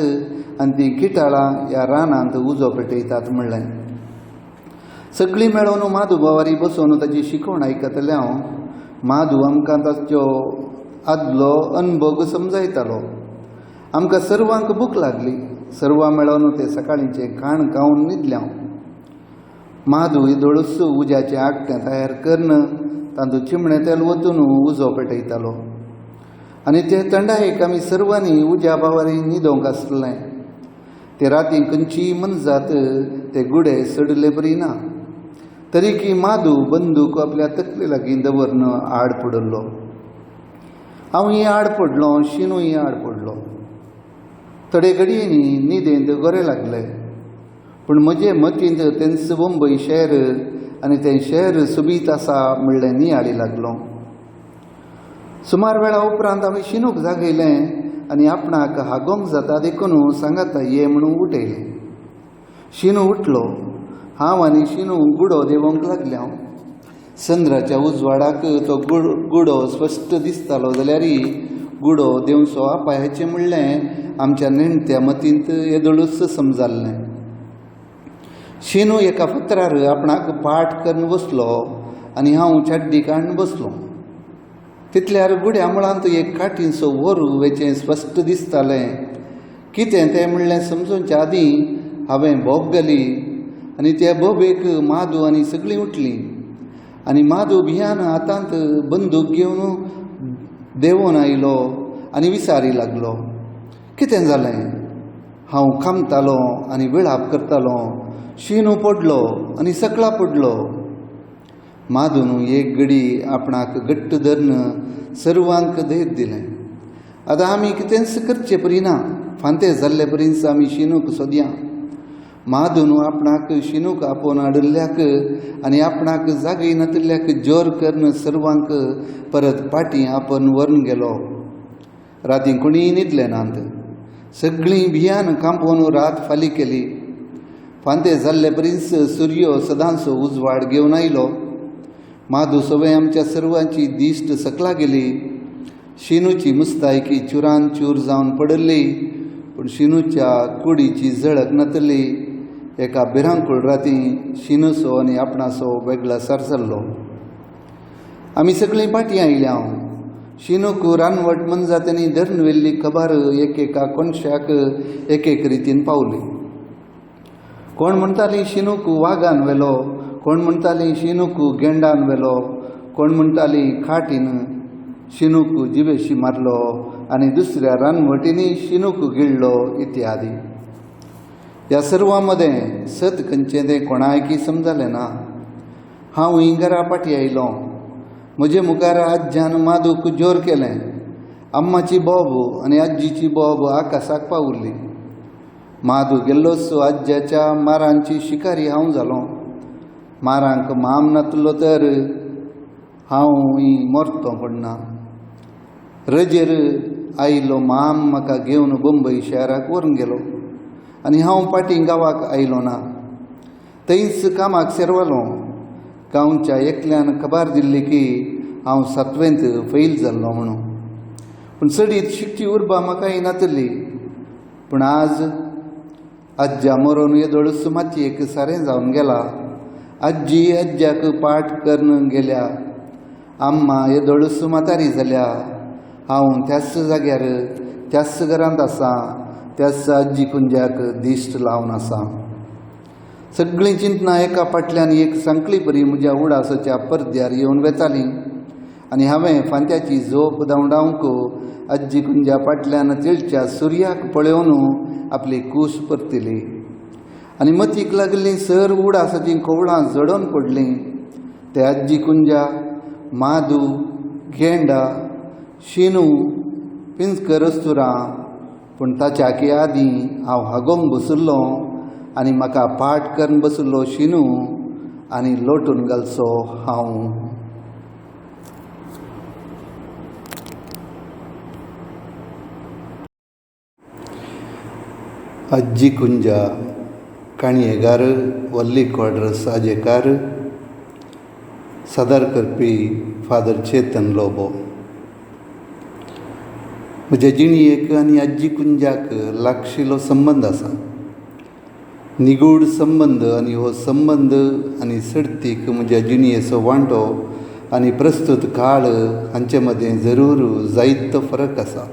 आनी तीं किटाळां ह्या रानांत उजो पेटयतात म्हणलें. सगळीं मेळोन माधू बावारी बसोवन ताची शिकवण आयकतलें हांव. माधू आमकां ताचो आदलो अनभोग समजायतालो. आमकां सर्वांक भूक लागली. सर्वां मेळोन ते सकाळींचें खाण खावन न्हिदलें हांव. माधू दोळूस उज्याचें आगटें तयार करून तातूंत चिमणें तेल वतून उजो पेटयतालो आनी ते थंडायेक आमी सर्वांनी उज्या बावारी न्हिदोवंक आसलें. ते राती खंयचीय मनजात ते गुडे चडले बरी ना. तरीकी माधू बंदूक आपल्या तकले लागीं दवरन आड पडिल्लो. हांवूय आड पडलो, शिनूय आड पडलो. थोडे घडयेंनी न्हिदेंत गोरे लागले. पूण म्हजे मतींत तेंच बंबय शहर आनी तें शहर सोबीत आसा म्हणलें नियाळी लागलो. सुमार वेळा उपरांत हांवें शिनूक जागयलें आनी आपणाक हागोवंक जाता देखून सांगाता ये म्हणून उठयलें. शिनू उठलो. हांव आनी शिनू गुडो देंवोवंक लागले. हांव चंद्राच्या उजवाडाक तो गुडो स्पश्ट दिसतालो जाल्यार गुडो देंवचो अपायाचें म्हणलें आमच्या नेणत्या मतींत येदोळूच समजाल्लें. शिनू एका फातरार आपणाक पाट करून बसलो आनी हांव चाड्डी काडून बसलो. तितल्यार गुड्या मुळांत एक काठीचो व्होर वेचें स्पश्ट दिसतालें. कितें तें म्हणलें समजूच्या आदीं हांवें बोब घाली आनी त्या बोबेक माधू आनी सगळीं उठलीं आनी माधू भियान हातांत बंदूक घेवन देंवोन आयलो आनी विचारी लागलो, कितें जालें? हांव खामतालो आनी विळाप करतालो. शिनू पडलो आनी सकला पडलो. माधून एक घडी आपणाक घट्ट धरून सर्वांक धैर्य दिलें. आतां आमी कितेंच करचे परी ना. फांते जाल्ले परीच आमी शिनूक सोदया. माधून आपणाक शिनूक आपोवन हाडिल्ल्याक आनी आपणाक जागय नातिल्ल्याक जोर करून सर्वांक परत पाटी आपोवन व्हरून गेलो. राती कोणीय न्हिदले नात. सगळीं भियान कांपोवन रात फाली केली. फांते जाल्ले परीच सुर्यो सदांचो उजवाड घेवन आयलो. माधू सवय आमच्या सर्वांची दिश्ट सकला गेली. शिनूची मुस्तायकी चुरान चूर जावन पडिल्ली, पूण शिनूच्या कुडीची झळक नातली. एका भिरांकूळ राती शिनूचो आनी आपणाचो वेगळासार जाल्लो. आमी सगळीं पाटी आयल्या. शिनूक रानवट मनजात्यांनी धरून व्हेल्ली खबर एकेका कोनशाक एक एक रितीन पावली. कोण म्हणटाली शिनूक वागान व्हेलो, कोण म्हणटाली शिनूक गेंडान व्हेलो, कोण म्हणटाली खाटीन शिनूक जिवेशी मारलो आनी दुसऱ्या रानवटींनी शिनूक गिळ्ळो इत्यादी. ह्या सर्वां मदें सत खंयचें तें कोणायकी समजालें ना. हांव घरा पाटी आयलो. म्हजे मुखार आज्यान माधूक जोर केलें. अम्माची बोब आनी आज्जीची बोब आकाशाक पावली. माधू गेल्लोच आज्याच्या मारांची शिकारी हांव जालो. मारांक माम नातलो तर हांव मरतो पडना. रजेर आयलो माम म्हाका घेवन बंबय शहराक व्हरून गेलो आनी हांव पाटी गांवाक आयलो ना. थंयच कामाक सेरवालो. गांवच्या एकल्यान खबर दिल्ली की हांव सातवेंत फेल जाल्लो म्हणून. पूण चडीत शिकची उर्बा म्हाका नातली. पूण आज आज्जा मरोन येदोळूच मातयेक सारें जावन गेला. आजी आज्याक पाट करून गेल्या. अम्मा येदोळूच म्हातारी जाल्या. हांव त्याच जाग्यार त्याच घरांत आसा. त्याच आजी कुंज्याक दिश्ट लावन आसा. सगळीं चिंतनां एका फाटल्यान एक सांकळी परी म्हज्या उडासाच्या पडद्यार येवन वेतालीं आनी हांवें फांत्याची झोप धांवडावंक आजी कुंज्या फाटल्यान तेळच्या सुर्याक पळोवन आपली कूस परतिली आनी मतीक लागलीं सर उडासाचीं कोवळां जडोवन पडलीं. ते आजी कुंज्या, माधू, गेंडा, शिनू, पिंजकर अस्तुरां. पूण ताच्या आदीं हांव हागोवंक बशिल्लो आनी म्हाका पाट करून बशिल्लो शिनू आनी लोटून घालचो हांव. आजी कुंजा, काणयेगार वल्ली क्वाड्रस आजेकार, सादर करपी फादर चेतन लोबो. म्हज्या जिणेक आनी आजी कुंजाक लागशिल्लो संबंद आसा. निगूढ संबंद आनी हो संबंद आनी सडतीक म्हज्या जिणेचो वांटो आनी प्रस्तूत काळ हांचे मदें जरूर जायतो फरक आसा.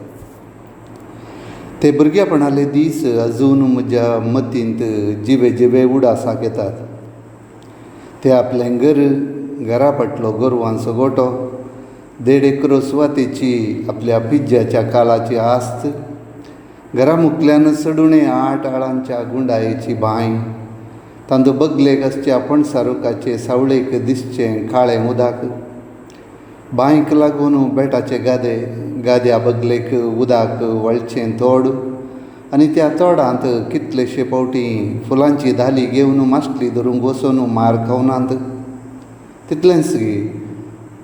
ते भुरगेपणाले दीस अजून म्हज्या मतींत जिवे जिवे उडासाक येतात. ते आपलें घर, घरा फाटलो गोरवांचो गोठो, देड एकरो सुवातेची आपल्या पिज्जाच्या काळाची आस्त, घरा मुकल्यान चडुणें 8 आळांच्या गुंडायेची बांय, तांदू बगलेक आसच्या पणसा रुखाचे सावळेक दिसचें काळें उदक, बांयक लागून बेटाचे गादे, गाद्या बगलेक उदक व्हाळचें तोड आनी त्या तोडांत कितलेशे फावटी फुलांची धाली घेवन मासली धरूंक वचून मार खावनात. तितलेंच गी,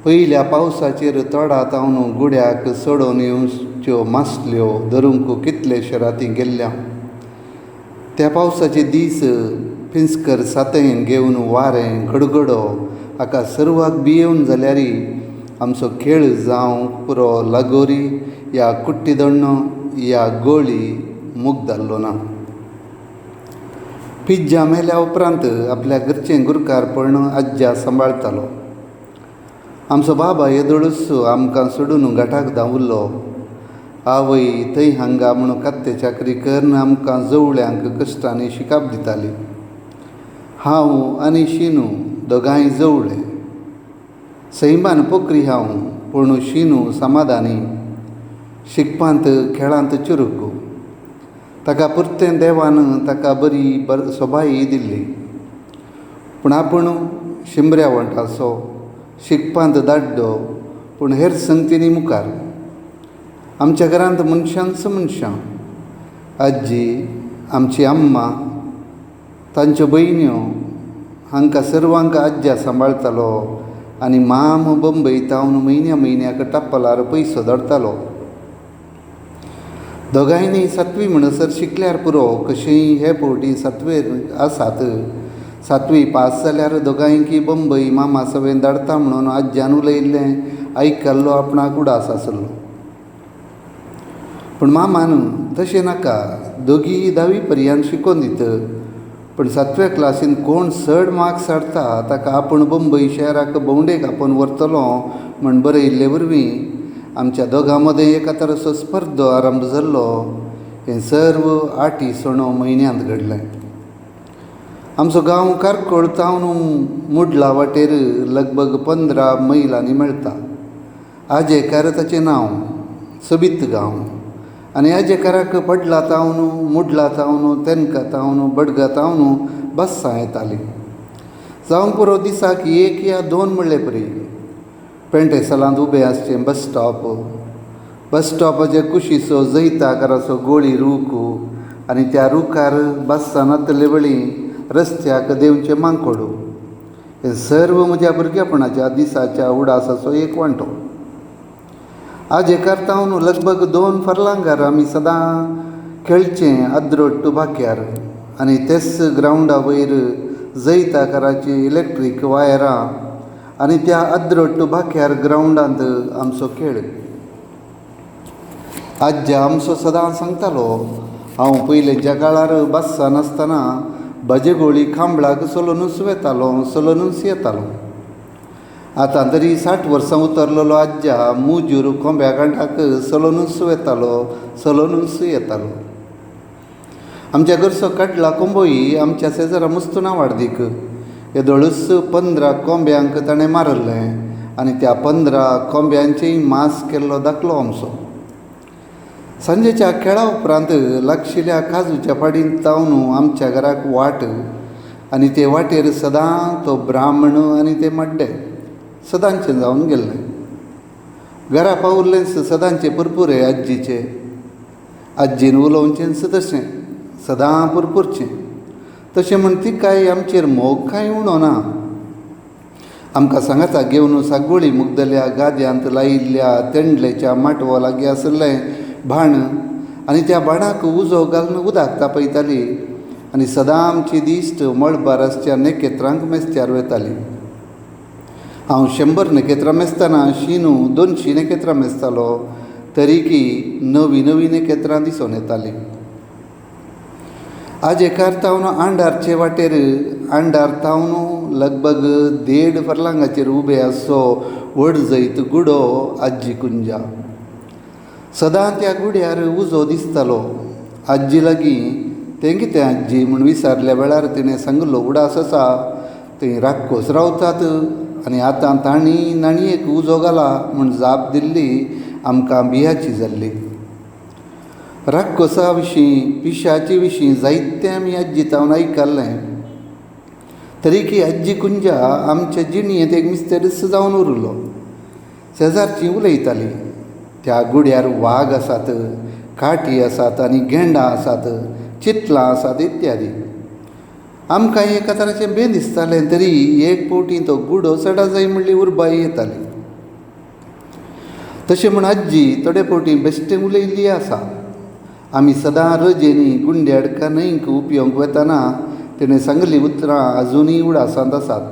पयल्या पावसाचेर तोडा तावन गुड्याक चडोवन येवच्यो मासल्यो धरूंक कितलेशे राती गेल्ल्या. त्या पावसाचे दीस पिंजकर सातें घेवन वारें गडगडो हाका सर्वाक भियेवन जाल्यार आमचो खेळ जावं पुरो लगोरी या कुट्टी दोण्णो या गोळी मुगदारलो ना. पिज्जा मेल्या उपरांत आपल्या घरचें गुरकारपण आज्जा सांबाळतालो. आमचो बाबा येदोळूच आमकां सोडून घाटाक धांवल्लो. आवय थंय हांगा म्हणून कात्ते चाकरी करून आमकां जवळ्यांक कश्टांनी शिकाप दिताली. हांव आनी शिनू दोगांय जवळे. सैमान पोखरी हांव, पूण शिनू समाधानी, शिकपांत खेळांत चुरूक. ताका पुरतें देवान ताका बरी सोबाय दिल्ली. पूण आपूण शिमऱ्या वंटाचो, शिकपांत दाड्डो, पूण हेर संगतींनी मुखार. आमच्या घरांत मनशांच मनशां, आजी, आमची अम्मा, तांच्यो भयण्यो, हांकां सर्वांक आज्जा सांबाळतालो आनी माम बंबय तावन म्हयन्या म्हयन्याक टप्पलार पयसो धाडटालो. दोगांयनी सातवी म्हणसर शिकल्यार पुरो, कशीय हे फावटी सातवेर आसात, सातवी पास जाल्यार दोगांयकी बंबय मामा सवें धाडटा म्हणून आज्यान उलयल्लें आयकल्लो आपणाक उडास आसलो. पूण मामान तशें नाका, दोगीय धावी पर्यंत शिकोवन दित, पूण सातव्या क्लासीन कोण चड मार्क्स हाडटा ताका आपूण बंबय शहराक भोंवडेक आपोवन व्हरतलो म्हण बरयल्ले वरवीं आमच्या दोगां मदें एका तरेचो स्पर्धो आरंभ जाल्लो. हें सर्व आठी सणो म्हयन्यांत घडलें. आमचो गांव कारकोळ तावन मुडला वाटेर लगभग 15 मैलांनी मेळटा. आजेकार ताचें नांव, सोबीत गांव. आनी आजेकाराक पडला तावन, मुडला तावन, तेनका तावन, बडगा तावन बस्सां येतालीं. जावंक पुरो दिसाक 1 या 2 म्हणले परी. पेंटेसलांत उबें आसचें बस स्टॉप, बस स्टॉपाचे कुशीचो जैताकाराचो गोळी रूख आनी त्या रुखार बस्सां नातले वेळी रस्त्याक देंवचें मांकोड. हें सर्व म्हज्या भुरगेपणाच्या दिसाच्या उडासाचो एक वांटो. आजेकार तावन लगभग 2 फर्लांगार आमी सदां खेळचें अद्रोट बाक्यार आनी तेच ग्रावंडा वयर जैताकाराची इलेक्ट्रीक वायरां आनी त्या अद्रोट बाक्यार ग्रावंडांत आमचो खेळ. आज्जा आमचो सदां सांगतालो, हांव पयलींच्या काळार बस्सां नासतना भजेगोळी खांबळाक चलोनूच वेतालो, चलोनूच येतालो. आतां तरी 60 वर्सां उतरलेलो आज्जा मुजूर कोंब्या गांठाक चलोनूच वेतालो, चलोनूच येतालो. आमच्या घरचो कडला कोंबोय आमच्या शेजरा मुस्तुना वाडदीक येदोळूच 15 कोंब्यांक ताणें मारलें आनी त्या 15 कोंब्यांचेय मांस केल्लो दाखलो आमचो. सांजेच्या खेळा उपरांत लागशिल्ल्या काजूच्या पाडींत तावन आमच्या घराक वाट आनी ते वाटेर सदां तो ब्राह्मण आनी ते मड्डे सदांचें जावन गेल्लें. घरा पावुल्लेंच सदांचे पुरपुरे आज्जीचे, आज्जीन उलोवचेंच तशें, सदां पुरपुरचें. तशें म्हण तिकाय आमचेर मोग कांय उणो ना. आमकां सांगाता घेवन सागोळी मुगदल्या गाद्यांत लायिल्ल्या तेंडलेच्या माटवा लागीं आशिल्लें भाण आनी त्या भाणाक उजो घालून उदक तापयताली आनी सदां आमची दिश्ट मळबार आसच्या नखेत्रांक मेजत्यार वेताली. हांव 100 नखेत्रां मेजतना शिनू 200 नखेत्रां मेजतालो, तरीकी नवीं नवीं नखेत्रां दिसून येतालीं. आजेकार तावन आंडारचे वाटेर आंडार तावन लगभग 1.5 फर्लांगाचेर उबे आसचो व्हड जैत गुडो आजी कुंजा. सदां त्या गुड्यार उजो दिसतालो. आजी लागीं तें कितें आजी म्हूण विचारल्या वेळार तिणें सांगलो, उडास आसा थंय राक्कोस रावतात आनी आतां तांणी नाणयेक उजो घाला म्हूण जाप दिल्ली आमकां बियाची जाल्ली. राक्कोसा विशीं, पिशाची विशीं जायतें आमी आज्जी तावन आयकल्लें. तरीकी आज्जी कुंजा आमचे जिणयेंत एक मिस्तेरीस जावन उरलो. शेजारचीं उलयतालीं, त्या गुड्यार वाग आसात, काठी आसात आनी गेंडां आसात, चितलां आसात इत्यादी. आमकां एका तराचें बें दिसतालें, तरी एक फावटी तो गुडो चडा जाय म्हणली उर्बाय येताली. तशें म्हूण आज्जी थोडे फावटी बेश्टें उलयल्ली आसा. आमी सदां रजेनी गुंड्याडका न्हंयक उपयोंक वेताना तिणें सांगली उतरां आजुनूय उडासांत आसात.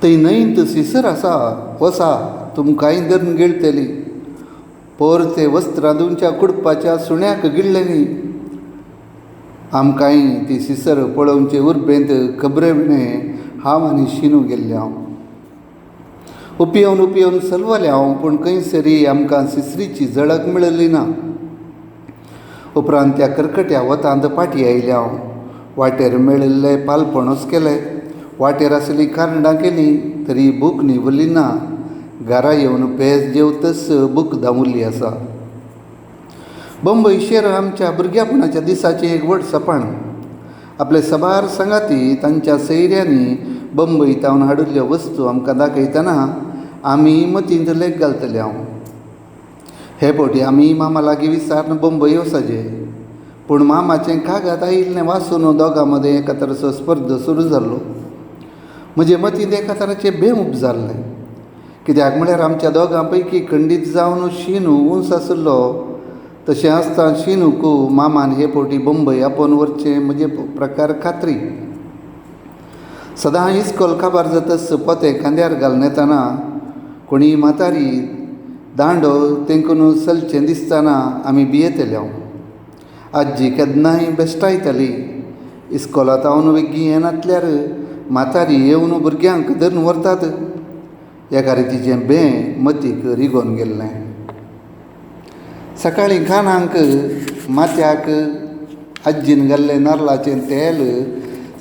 थंय न्हंयत सिसर आसा, वसा तुमकांय धरून गिळटली. पोर ते वस्त्रां धुवच्या कुडपाच्या सुण्याक गिळ्ळें न्ही. आमकांय ती सिसर पळोवचे उर्बेंत खबरे विणें हांव आनी शिनू गेल्ले हांव. उपयोवन उपयोवन सलवलें हांव, पूण खंयसरी आमकां सिसरीची झळक मेळली ना. उपरांत त्या करकट्या वतांत पाटी आयलें हांव. वाटेर मेळिल्ले पालपणोस केले, वाटेर आशिल्लीं कारंडां केलीं, तरी भूक न्हिवली ना. घरा येवन पेज जेवतच भूक दामुल्ली आसा. बंबय शेर आमच्या भुरग्यापणाच्या दिसाचें एक व्हड सपन. आपले सबार सांगाती तांच्या सैऱ्यांनी बंबय तावन हाडिल्ल्यो वस्तू आमकां दाखयतना आमी मतींत लेख घालतले हांव. हे फावटी आमी मामा लागीं विचारून बंबय वचचे, पूण मामाचें कागद आयिल्लें वाचून दोगां मदें एका तरेचो स्पर्ध सुरू जाल्लो. म्हजे मतींत एका तराचें बें उपजाल्लें. कित्याक म्हळ्यार आमच्या दोगां पैकी खंडीत जावन शिनू उंच आशिल्लो. तशें आसतना शिनूक मामान हे फावटी बंबय आपोवन व्हरचें म्हजे प्रकार खात्री. सदां इस्कोल काबार जातच पोतें खांद्यार घालून येतना कोणीय म्हातारी दांडो तेंकून चलचें दिसतना आमी भियेतले हांव. आजी केन्नाय बेश्टायताली. इस्कोलांत हांव बेगीन येनातल्यार म्हातारी येवन भुरग्यांक धरून व्हरतात. एका रितीचें बें मतीक रिगोवन गेल्लें. सकाळीं कानांक माथ्याक आज्जीन घाल्लें नाल्लाचें तेल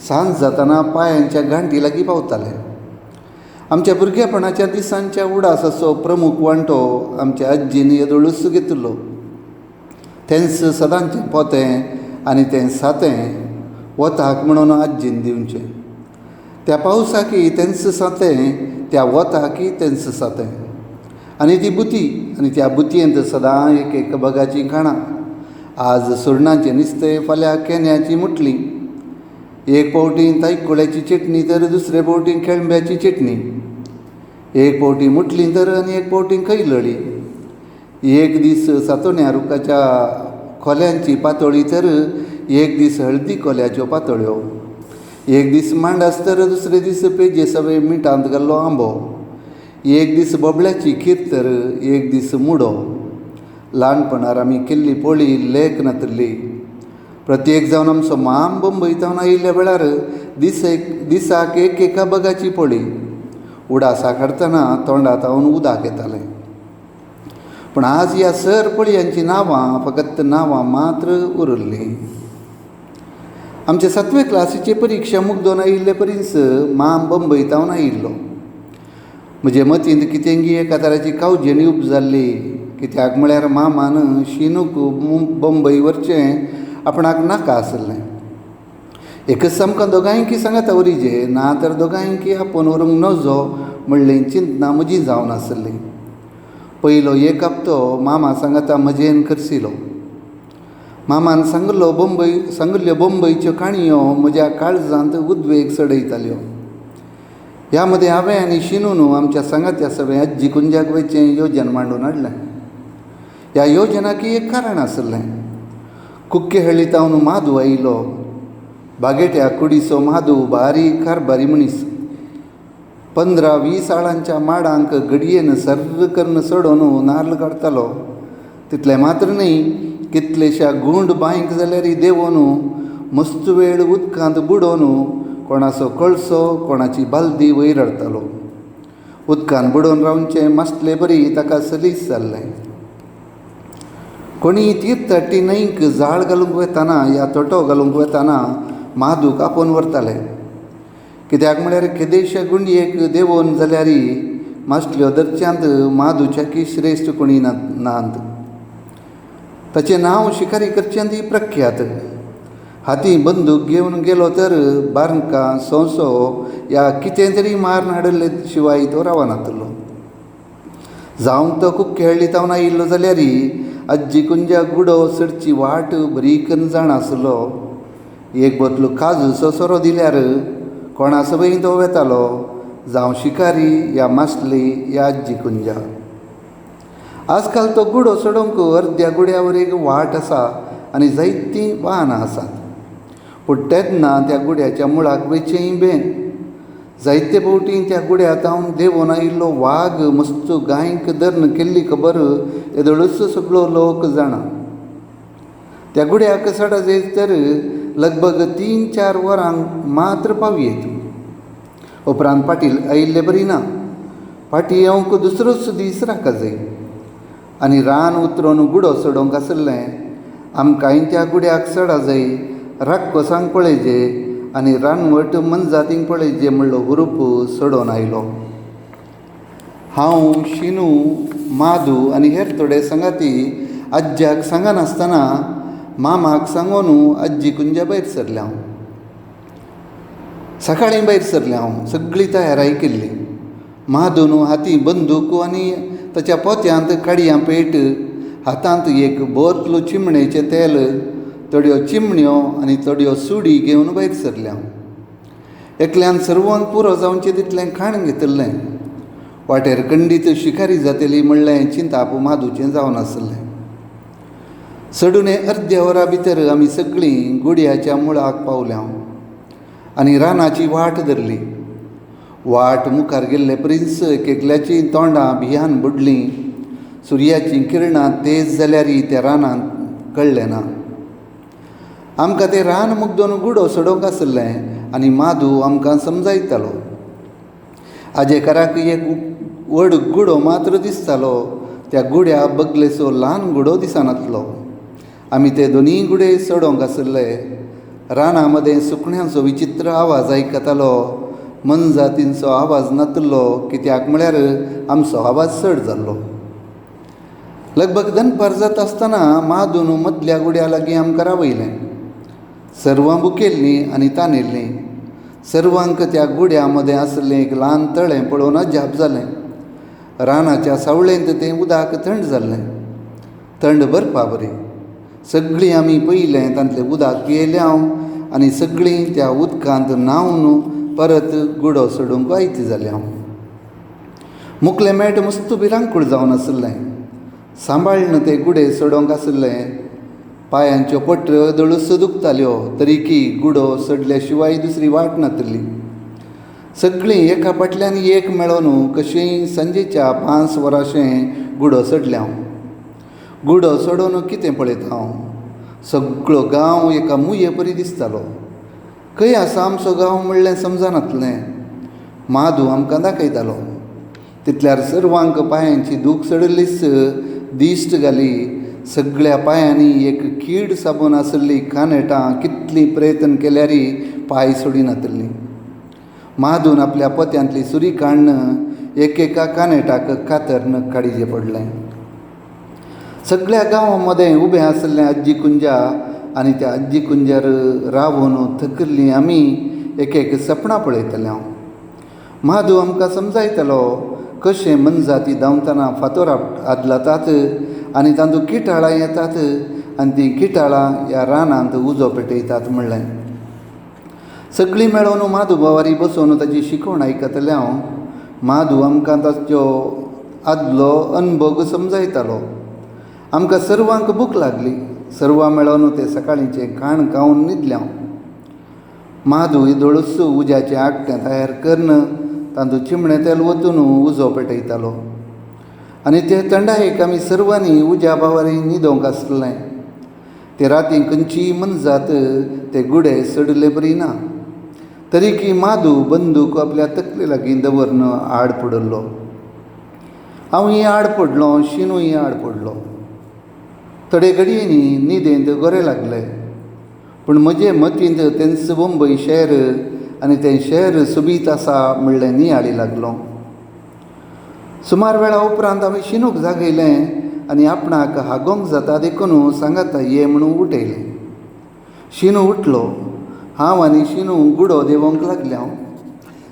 सांज जातना पांयांच्या गांठी लागीं पावतालें. आमच्या भुरगेपणाच्या दिसांच्या उडासाचो प्रमुख वांटो आमच्या आज्जीन येदोळूच घेतिल्लो. तेंच सदांचें पोतें आनी तें सातें वताक म्हणून आज्जीन दिवचें. त्या पावसाकी तेंच सातें, त्या वताकी तेंच सातें, आनी ती बुती, आनी त्या बुतयेंत सदां एक एक बगाचीं खाणां. आज सुरणाचें नुस्तें, फाल्यां केन्याची मुटली. एक फावटी तायकुळ्याची चटणी तर दुसरे फावटी केळंब्याची चटणी. एक फावटी मुटली तर आनी एक फावटी कैलळी. एक दीस सातोण्या रुखाच्या खोल्यांची पातोळी तर एक दीस हळदी कोल्याच्यो पातोळ्यो. एक दीस मांडास तर दुसरे दीस पेजे सगळे मिठांत घाल्लो आंबो. एक दीस बोबळ्याची खीर तर एक दीस मुडो. ल्हानपणार आमी केल्ली पोळी लेख नातिल्ली. प्रत्येक जावन आमचो माम बंबय तावन आयिल्ल्या वेळार दिसाक एक एका बगाची पोळी. उडासाक हाडटना तोंडांत तावन उदक येतालें. पूण आज ह्या सर पोळयांचीं नांवां फकत नांवां मात्र उरिल्लीं. आमचे सातवे क्लासीची परिक्षा मुगदोन आयिल्ले परीस माम बंबय तावन आयिल्लो. म्हजे मतींत कितेंगी एका तराची कावजेणी उपजाल्ली. कित्याक म्हळ्यार मामान शिनूक बंबय व्हरचें आपणाक नाका आसलें. एकच आमकां दोगांयकी सांगाता वरीजे, ना तर दोगांयकी आपोवन व्हरूंक नजो म्हणलें चिंतना म्हजी जावन आसली. पयलो एक हप्तो मामा सांगाता मजेन खर्चिलो. मामान सांगिल्ल्यो बंबयच्यो काणयो म्हज्या काळजांत उद्वेग चडयताल्यो. ह्या मदें हांवें आनी शिनून आमच्या सांगात्या सगळें आज्जी कुंजाक वयचें योजन मांडून हाडलें. ह्या योजनाक एक कारण आसलें. कुक्केहळ्ळी तावन माधू आयलो. बागेट्या कुडीचो माधू बारीक कारबारी मनीस. 15-20 आळांच्या माडांक घडयेन सर्र करून चडोवन नार्ल काडटालो. तितलें मात्र न्हय, कितलेश्या गुंड बांयक जाल्यार देंवोन मस्त वेळ उदकांत बुडोवन कोणाचो कळसो कोणाची बालदी वयर हाडटालो. उदकान बुडोवन रावचें मासले बरी ताका सलीस जाल्लें. कोणी तीर्थाटी न्हंयक जाळ घालूंक वेताना या तोटो घालूंक वेताना माधूक आपोवन व्हरताले. कित्याक म्हळ्यार केदेशा गुंडयेक देंवोवन जाल्यार मासल्यो धरच्यांत माधूच्याकी श्रेश्ठ कोणी नात. ताचें नांव शिकारी करच्यांत प्रख्यात. हाती बंदूक घेवन गेलो तर बारकां सोंसो या कितें तरी मारून हाडिल्ले शिवाय तो रावनातलो. जावं तो कुक्केहळ्ळी तावन आयिल्लो जाल्यार आज्जी कुंजा गुडो चडची वाट बरी करून जाणा आसलो. एक बोतलो काजूचो सोरो दिल्यार कोणा सबंय तो वेतालो, जावं शिकारी या मासली या आज्जी कुंजा. आजकाल तो गुडो चडोवंक अर्द्या गुड्यावर एक वाट आसा आनी जायतीं वाहनां आसात. पूण तेन्ना त्या गुड्याच्या मुळाक वयचेंय बें. जायते फावटी त्या गुड्या तावन देंवून आयिल्लो वाग मस्त गायक धरून केल्ली खबर येदोळूच सगळो लोक जाणा. त्या गुड्याक चड जायत तर लगभग 3-4 वरांक मात्र पावयेत. उपरांत पाटील आयिल्ले बरी ना. फाटीं येवंक दुसरोच दीस राखा जाय. आनी रान उतरून गुडो चडोवंक आसलें. आमकांय त्या गुड्याक चडा जाय, राक्कोसांक पळयजे आनी रानवट मनजातींक पळयजे म्हणलो हुरूप चडोवन आयलो. हांव, शिनू, माधू आनी हेर थोडे सांगाती आज्याक सांगनासतना मामाक सांगून आज्जी कुंजा भायर सरले हांव. सकाळीं भायर सरलें हांव. सगळी तयाराय केल्ली. माधून हाती बंदूक आनी ताच्या पोत्यांत काडयां पेट, हातांत एक बोतल चिमणेचें तेल, थोड्यो चिमण्यो आनी थोड्यो सुडी घेवन भायर सरलें हांव. एकल्यान सर्वांक पुरो जावचें तितलें खाण घेतिल्लें. वाटेर खंडीत शिकारी जातली म्हणलें चिंताप माधूचें जावन आसलें. चडून अर्द्या वरा भितर आमी सगळीं गुड्याच्या मुळाक पावल्या हांव आनी रानाची वाट धरली. वाट मुखार गेल्ले प्रिन्स एक एकल्याचीं तोंडां भियान बुडलीं. सुर्याचीं किरणां तेज जाल्यार त्या रानांत कळ्ळें ना. आमकां तें रान मुगदोन गुडो चडोवंक आसलें आनी माधू आमकां समजायतालो. आजेकाराक एक व्हड गुडो मात्र दिसतालो. त्या गुड्या बगलेचो ल्हान गुडो दिसनातलो. आमी ते दोनूय गुडे चडोवंक आसले. राना मदें सुकण्यांचो विचित्र आवाज आयकतालो. मनजातींचो आवाज नातलो, कित्याक म्हळ्यार आमचो आवाज चड जाल्लो. लगभग दनपार जाता आसतना माधून मदल्या गुड्या लागीं आमकां रावयलें. सर्वां भुकेल्लीं आनी तानेल्लीं. सर्वांक त्या गुड्या मदें आसलें एक ल्हान तळें पळोवन अजाप जालें. रानाच्या सावळेंत तें उदक थंड जाल्लें, थंड बर्फा बरी. सगळीं आमी पयलें तांतलें उदक पियेलें हांव आनी सगळीं त्या उदकांत न्हांवन परत गुडो चडूंक आयती जालें हांव. मुकलें मेट मस्त भिरांकूळ जावन आसलें. सांबाळ्ळें ते गुडे चडोवंक आसलें. पांयांच्यो पटऱ्यो दळूस दुखताल्यो, तरी की गुडो चडल्या शिवाय दुसरी वाट नातली. सगळीं एका फाटल्यान एक मेळोन कशीं सांजेच्या 5 वरांशें गुडो चडलें हांव. गुडो चडोवन कितें पळयता हांव, सगळो गांव एका मुये परी दिसतालो. खंय आसा आमचो गांव म्हणलें समजनातलें. माधू आमकां दाखयतालो. तितल्यार सर्वांक पांयांची दूख चडिल्लीच दिश्ट घाली. सगळ्या पांयांनी एक कीड साबून आसली कानेटां कितली प्रयत्न केल्यार पांय सोडिनातली. माधून आपल्या पोत्यांतली सुरी काडून एकेका कानेटाक कातरन काडीचें पडलें. सगळ्या गांवां मदें उबें आसलें आज्जी कुंजा आनी त्या आज्जी कुंजार रावून थकिल्लीं आमी एक एक सपनां पळयतले हांव. माधू आमकां समजायतलो कशें मनजाती धांवतना फातोर आदलातात आनी तातूंत किटाळां येतात आनी तीं किटाळां ह्या रानांत उजो पेटयतात म्हणलें. सगळीं मेळोन माधू बावारी बसोवन ताची शिकवण आयकतलें हांव. माधू आमकां ताचो आदलो अनभोग समजायतालो. आमकां सर्वांक भूक लागली. सर्वां मेळोन ते सकाळींचें खाण खावन न्हिदलें हांव. माधू येदोळूच उज्याचें आगटें तयार करून तातूंत चिमणें तेल ओतून उजो पेटयतालो आनी ते थंडायेक आमी सर्वांनी उज्या बावारी न्हिदोंक आसलें. ते राती खंयचीय मनजात ते गुडे चडले बरी ना, तरी की माधू बंदूक आपल्या तकले लागीं दवरून आड पडिल्लो. हांवूय आड पडलो, शिनूय आड पडलो. थोडे घडयेंनी न्हिदेंत गोरे लागले, पूण म्हजे मतींत तेंच मुंबय शहर आनी तें शहर सोबीत आसा म्हणलें नियाळी लागलो. सुमार वेळा उपरांत हांवें शिनूक जागयलें आनी आपणाक हागोवंक जाता देखून सांगाता ये म्हणून उठयलें. शिनू उठलो. हांव आनी शिनू गुडो देंवोवंक लागले. हांव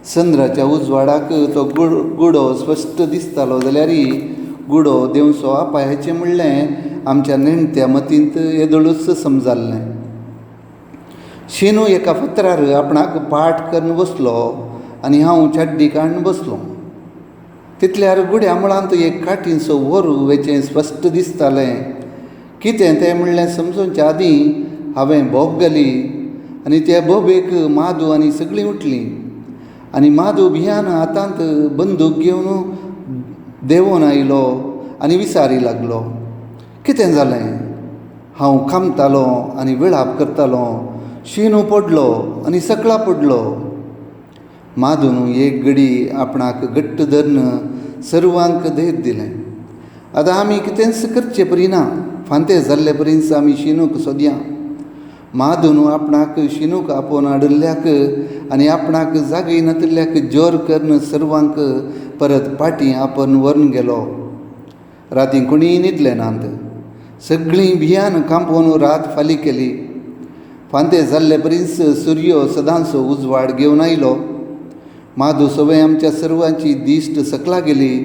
चंद्राच्या उजवाडाक तो गुडो स्पश्ट दिसतालो जाल्यार गुडो देंवचो अपायाचें म्हणलें आमच्या नेणत्या मतींत येदोळूच समजाल्लें. शिनू एका फातरार आपणाक पाट करून बसलो आनी हांव चड्डी काडून बसलो. तितल्यार गुड्या मुळांत एक काठीचो व्हरू वेचें स्पश्ट दिसतालें. कितें तें म्हणलें समजूच्या आदीं हांवें बोब घाली आनी ते बोबेक माधू आनी सगळीं उठलीं आनी माधू भियान हातांत बंदूक घेवन देंवून आयलो आनी विचारी लागलो, कितें जालें? हांव खामतालो आनी विळाप करतालो. शिनू पडलो आनी सकला पडलो. माधून एक घडी आपणाक घट्ट धरून सर्वांक धैर्य दिलें. आतां आमी कितेंच करचे परी ना. फांते जाल्ले परीच आमी शिनूक सोदया. माधून आपणाक शिनूक आपोवन हाडिल्ल्याक आनी आपणाक जागय नातिल्ल्याक जोर करून सर्वांक परत पाटी आपोवन व्हरून गेलो. राती कोणीय न्हिदले नात. सगळीं भियान कांपोवन रात फाली केली. फांते जाल्ले परीच सुर्यो सदांचो उजवाड घेवन आयलो. माधू सवय आमच्या सर्वांची दिश्ट सकला गेली.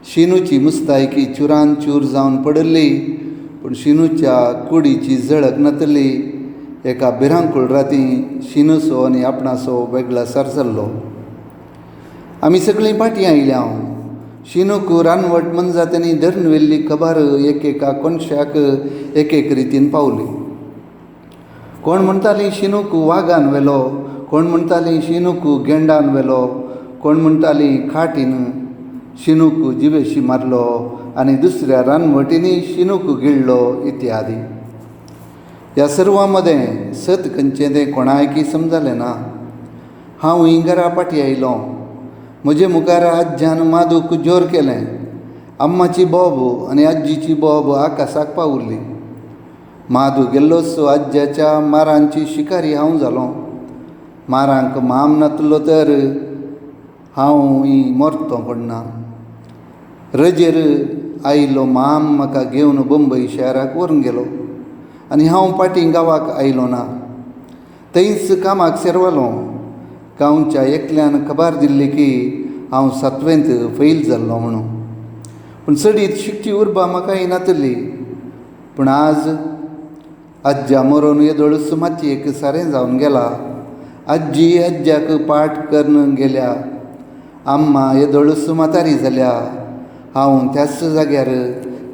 शिनूची मुस्तायकी चुरान चूर जावन पडिल्ली, पूण शिनूच्या कुडीची झळक नातली. एका भिरांकूळ राती शिनूचो आनी आपणाचो वेगळासार जाल्लो. आमी सगळीं पाटी आयल्या. हांव शिनूक रानवट मनजात्यांनी धरून व्हेल्ली खबर एकेका कोनशाक एक एक रितीन पावली. कोण म्हणटाली शिनूक वागान व्हेलो, कोण म्हणटाली शिनूक गेंडान व्हेलो, कोण म्हणटाली खाटीन शिनूक जिवेशी मारलो आनी दुसऱ्या रानवटींनी शिनूक गिळ्ळो इत्यादी. ह्या सर्वां मदें सत खंयचें तें कोणायकी समजलें ना. हांव घरा पाटी आयलो. म्हजे मुखार आज्यान माधूक जोर केलें. अम्माची बोब आनी आज्जीची बोब आकाशाक पावली. माधू गेल्लोच आज्याच्या मारांची शिकारी हांव जालो. मारांक माम नातलो तर हांव मरतो पडना. रजेर आयलो माम म्हाका घेवन बंबय शहराक व्हरून गेलो आनी हांव पाटी गांवाक आयलो ना. थंयच कामाक सेरवलो. गांवच्या एकल्यान खबर दिल्ली की हांव सातवेंत फैल जाल्लो म्हणून. पूण चडीत शिकची उर्बा म्हाका नातली. पूण आज आज्जा मरोन येदोळूच मातयेक सारें जावन गेला. आजी आज्याक पाट करून गेल्या. अम्मा येदोळूच म्हातारी जाल्या. हांव त्याच जाग्यार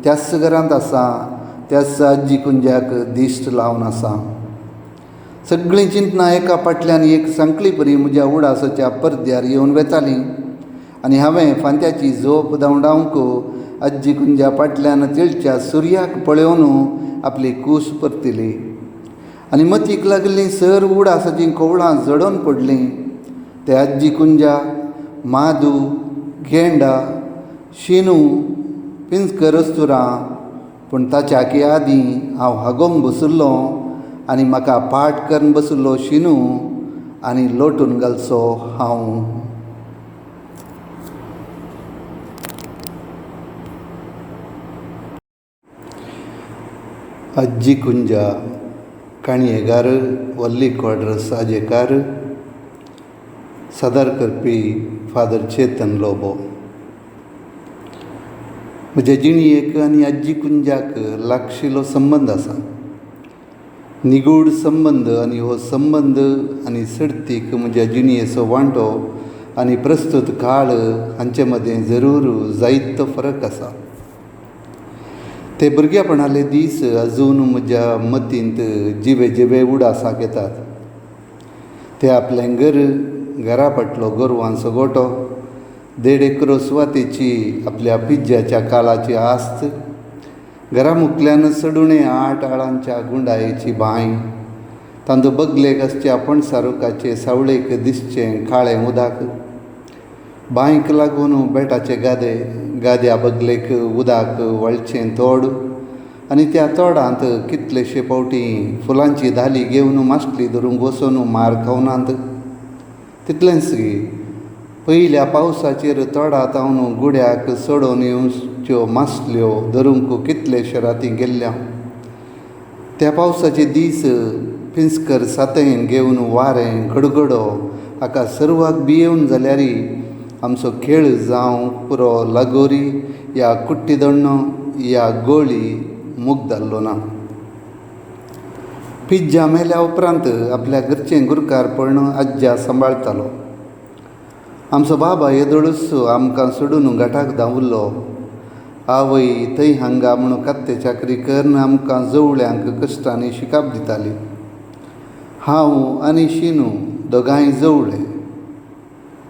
त्याच घरांत आसा. त्याच आजी कुंज्याक दिश्ट लावन आसा. सगळीं चिंतनां एका फाटल्यान एक सांकळी परी म्हज्या उडासाच्या पडद्यार येवन वेतालीं आनी हांवें फांत्याची झोप धांवडावंक आजी कुंज्या फाटल्यान तेळच्या सुर्याक पळोवन आपली कूस परतिली आनी मतीक लागली सर उडासाचीं कोवळां जडोवन पडलीं. ते आजी कुंज्या, माधू, गेंडा, शिनू, पिंजकर अस्तुरां. पूण ताच्या आदीं हांव हागोवंक बशिल्लो आनी म्हाका पाट करून बशिल्लो शिनू आनी लोटून घालचो हांव. आजी कुंजा, काणयेगार वल्ली क्वाड्रस आजेकार, सादर करपी फादर चेतन लोबो. म्हजे जिणेक आनी आजी कुंजाक लागशिल्लो संबंद आसा. निगूढ संबंद आनी हो संबंद आनी सडतीक म्हज्या जिणेचो वांटो आनी प्रस्तूत काळ हांचे मदें जरूर जायतो फरक आसा. ते भुरगेपणाले दीस अजून म्हज्या मतींत जिवे जिवे उडासाक येतात. ते आपलें घर, घरा फाटलो गोरवांचो गोठो, देड एकरो सुवातेची आपल्या पिज्जाच्या काळाची आस्त, घरा मुखल्यान चडुणे 8 आळांच्या गुंडायेची बांय, तांतूं बगलेक आसच्या पणसारुखाचे सावळेक दिसचें काळें उदक, बांयक लागून बेटाचे गादे, गाद्या बगलेक उदक वळचें तोड आनी त्या तोडांत कितलेशे फावटी फुलांची धाली घेवन मासली धरूंक वचून मार खावनात. तितलेंच पयल्या पावसाचेर तोडांत हांव गुड्याक चडोवन त्यो मासल्यो धरूंक कितलेशे राती गेल्ले हांव. त्या पावसाचे दीस पिंजकर सातेन घेवन वारें गडगडो हाका सर्वाक भियेवन जाल्यारय आमचो खेळ जावं पुरो लगोरी या कुट्टी दोण्णो या गोळी मुगदारलो ना. पिज्जा मेल्या उपरांत आपल्या घरचें गुरकारपण आज्जा सांबाळटालो. आमचो बाबा येदोळूच आमकां सोडून घाटाक धांवल्लो. आवय थंय हांगा म्हणून कात्ते चाकरी करून आमकां जवळ्यांक कश्टांनी शिकाप दिताली. हांव आनी शिनू दोगांय जवळे.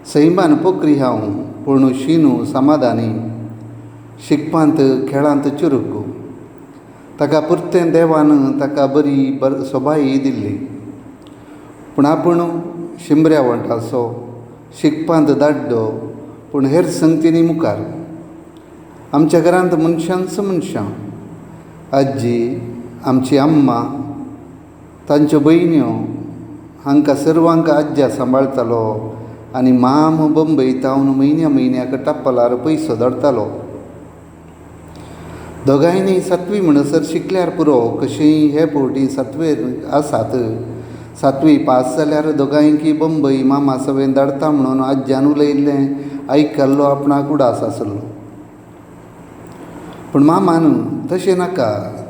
सैमान पोखरी हांव, पूण शिनू समाधानी, शिकपांत खेळांत चुरूक. ताका पुरतें देवान ताका बरी सोबाय दिल्ली. पूण आपूण शिमऱ्या वटाचो, शिकपांत दाड्डो, पूण हेर संगतींनी मुखार. आमच्या घरांत मनशांच मनशां, आजी, आमची अम्मा, तांच्यो भयण्यो हांकां सर्वांक आज्जा सांबाळटालो आनी माम बंबय तावन म्हयन्या म्हयन्याक टप्पलार पयसो धाडटालो. दोगांयनी सातवी म्हणसर शिकल्यार पुरो, कशीय हे फावटी सातवेर आसात, सातवी पास जाल्यार दोगांयकी बंबय मामा सवें धाडटा म्हणून आज्यान उलयल्लें आयकल्लो आपणाक उडास आसलो. पूण मामान तशें नाका,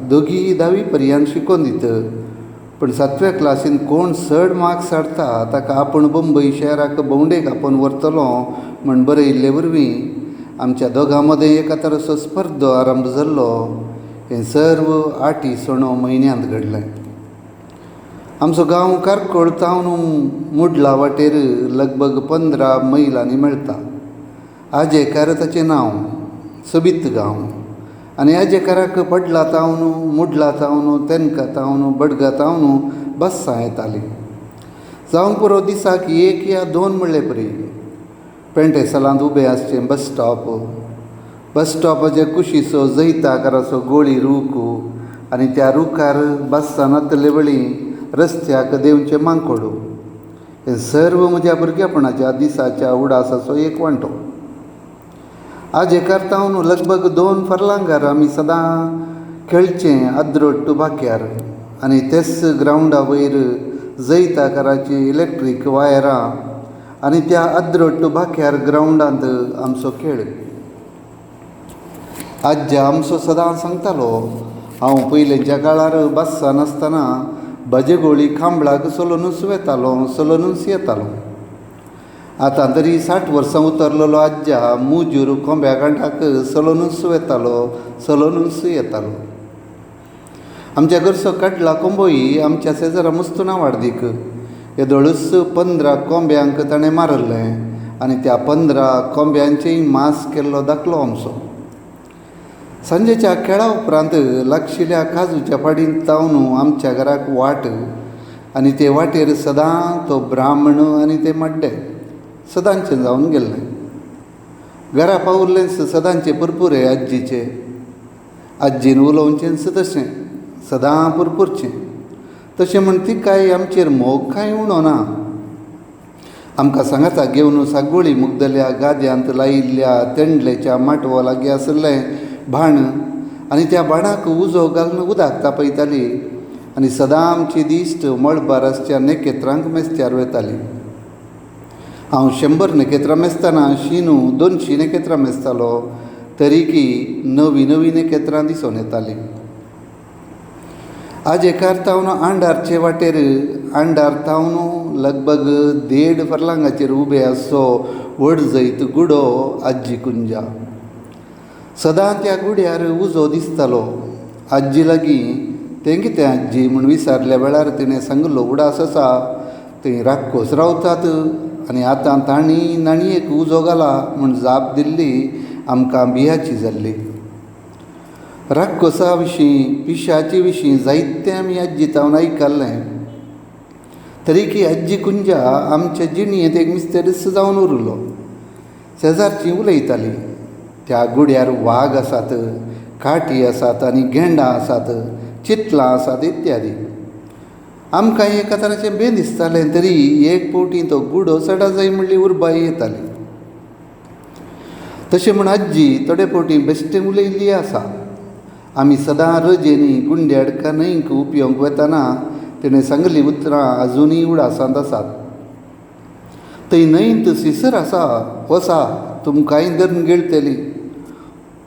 दोगीय धावी पर्यंत शिकोवन दित, पूण सातव्या क्लासीन कोण चड मार्क्स हाडटा ताका आपूण बंबय शहराक भोंवडेक आपोवन व्हरतलो म्हण बरयल्ले वरवीं आमच्या दोगां मदें एका तरेचो स्पर्धो आरंभ जाल्लो. हें सर्व आटी सणो म्हयन्यांत घडलें. आमचो गांव कारकोळ तावन मुडला वाटेर लगभग 15 मैलांनी मेळटा. आजेकार ताचें नांव, सोबीत गांव. आनी आजेकाराक पडला तावन, मुडला तावन, तेनका तावन, बडगा तावन बस्सां येतालीं. जावंक पुरो दिसाक एक या दोन म्हणले परी. पेंटेसलांत उबें आसचें बस स्टॉप, बस स्टॉपाचे कुशीचो जैताकाराचो गोळी रूख आनी त्या रुखार बस्सां नातले वेळी रस्त्याक देंवचें मांकोड. हें सर्व म्हज्या भुरगेपणाच्या दिसाच्या उडासाचो एक वांटो. आजेकार तावन लगभग 2 फर्लांगार आमी सदां खेळचें अद्रोट बाक्यार आनी तेच ग्रावंडा वयर जैताकाराची इलेक्ट्रीक वायरां आनी त्या अद्रोट बाक्यार ग्रावंडांत आमचो खेळ. आज्जा आमचो सदां सांगतालो, हांव पयलींच्या काळार बस्सां नासतना भजेगोळी खांबळाक चलोनूच वेतालो, चलोनूच येतालो. आतां तरी 60 वर्सां उतरलेलो आज्जा मुजूर कोंब्या कांठाक चलोनूच वेतालो, चलोनूच येतालो. आमच्या घरचो काडला कोंबोय आमच्या शेजरा मुस्तुना वाडदीक येदोळूच 15 कोंब्यांक ताणें मारलें आनी त्या 15 कोंब्यांचेय मांस केल्लो दाखलो आमचो. सांजेच्या खेळा उपरांत लागशिल्ल्या काजूच्या पाडींत तावन आमच्या घराक वाट आनी ते वाटेर सदां तो ब्राह्मण आनी ते मड्डे सदांचें जावन गेल्लें. घरा पावुल्लेंच सदांचे पुरपुरे आज्जीचे, आज्जीन उलोवचेंच तशें, सदां पुरपुरचें. तशें म्हण तिकाय आमचेर मोग कांय उणो ना. आमकां सांगाता घेवन सागोळी मुगदल्या गाद्यांत लायिल्ल्या तेंडलेच्या माटवा लागीं आशिल्लें भाण आनी त्या भाणाक उजो घालून उदक तापयताली आनी सदां आमची दिश्ट मळबार आसच्या नखेत्रांक मेजत्यार वताली. हांव 100 नखेत्रां मेजतना शिनू 200 नखेत्रां मेजतालो, तरीकी नवीं नवीं नखेत्रां दिसून येतालीं. आजेकार तावन आंडारचे वाटेर आंडार तावन लगभग 1.5 फर्लांगाचेर उबे आसचो व्हड जैत गुडो आजी कुंजा. सदां त्या गुड्यार उजो दिसतालो. आजी लागीं तें कितें आजी म्हूण विचारल्या वेळार तिणें सांगलो, उडास आसा थंय राक्कोस रावतात आनी आतां तांणी नाणयेक उजो घाला म्हूण जाप दिल्ली आमकां भियाची जाल्ली. राक्कोसा विशीं पिशाचे विशीं जायतें आमी आजी तावन आयकल्लें, तरीकी आजी कुंजा आमच्या जिणेंत एक मिस्तेरीस जावन उरलो. शेजारचीं उलयतालीं, त्या गुड्यार वाग आसात, काठी आसात आनी गेंडां आसात, चितलां आसात इत्यादी. आमकां एका तराचें बें दिसतालें, तरी एक फावटी तो गुडो चडा जाय म्हणली उर्बाय येताली. तशें म्हूण आज्जी थोडे फावटी बेश्टें उलयल्ली आसा. आमी सदां रजेनी गुंड्याडका न्हंयक उफेवंक वतना तिणें सांगिल्लीं उतरां आजुनूय उडासांत आसात. थंय न्हंयत सिसर आसा, वसा, तुमकांय धरून गिळटली.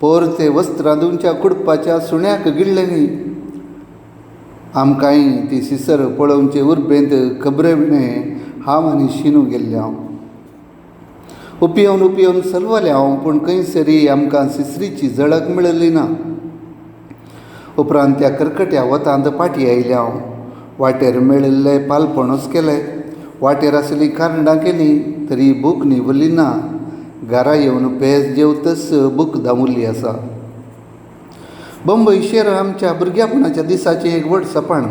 पोर ते वस्त्रां धुवच्या कुडपाच्या सुण्याक गिळ्ळें न्ही. आमकांय ती सिसर पळोवचे उर्बेंत खबरे विणें हांव आनी शिनू गेल्ले हांव. उफेवन उफेवन सलवलें हांव, पूण खंयसरी आमकां सिसरीची झळक मेळिल्ली ना. उपरांत त्या करकट्या वतांत पाटी आयलें हांव. वाटेर मेळिल्ले पालपणस केले, वाटेर आशिल्लीं कारंडां केलीं, तरी भूक न्हिवली ना. घरा येवन पेज जेवतच भूक दामुल्ली आसा. बंबय शेर आमच्या भुरग्यापणाच्या दिसाचें एक व्हड सपन.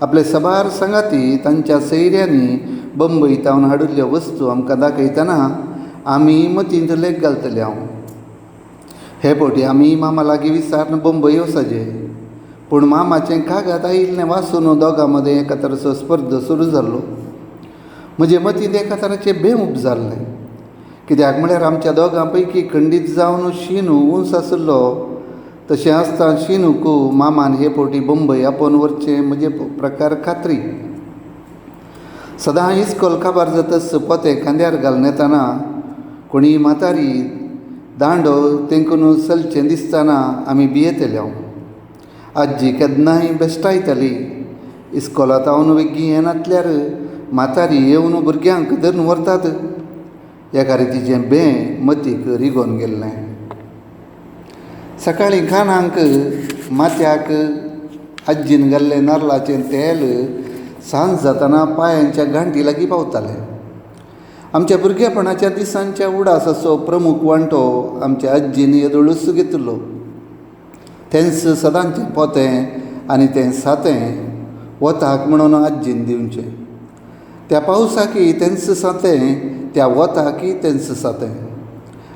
आपले सबार सांगाती तांच्या सैऱ्यांनी बंबय तावन हाडिल्ल्यो वस्तू आमकां दाखयतना आमी मतींत लेख घालतले हांव. हे फावटी आमी मामा लागीं विचारून बंबय वचचे. पूण मामाचें कागद आयिल्लें वाचून दोगां मदें एका तरेचो स्पर्ध सुरू जाल्लो. म्हजे मतींत एका तराचें बें उपजाल्लें. कित्याक म्हळ्यार आमच्या दोगां पैकी खंडीत जावन शिनू उंच आशिल्लो. तशें आसतना शिनूक मामान हे फावटी बंबय आपोवन व्हरचें म्हजे प्रकार खात्री. सदां इस्कोल काबार जातच पोतें खांद्यार घालून येतना कोणीय म्हातारी दांडो तेंकून चलचें दिसतना आमी भियेतले हांव. आजी केन्नाय बेश्टायताली. इस्कोलांत हांव वेगीं येनातल्यार म्हातारी येवन भुरग्यांक धरून व्हरतात. एका रितीचें बें मतीक रिगोवन गेल्लें. सकाळीं कानांक माथ्याक आज्जीन घाल्लें नाल्लाचें तेल सांज जातना पांयांच्या गांठी लागीं पावतालें. आमच्या भुरगेपणाच्या दिसांच्या उडासाचो प्रमुख वांटो आमच्या आज्जीन येदोळूच घेतिल्लो. तेंच सदांचें पोतें आनी तें सातें वताक म्हणून आज्जीन दिवचें. त्या पावसाकी तेंच सातें, त्या वताकी तेंच सातें,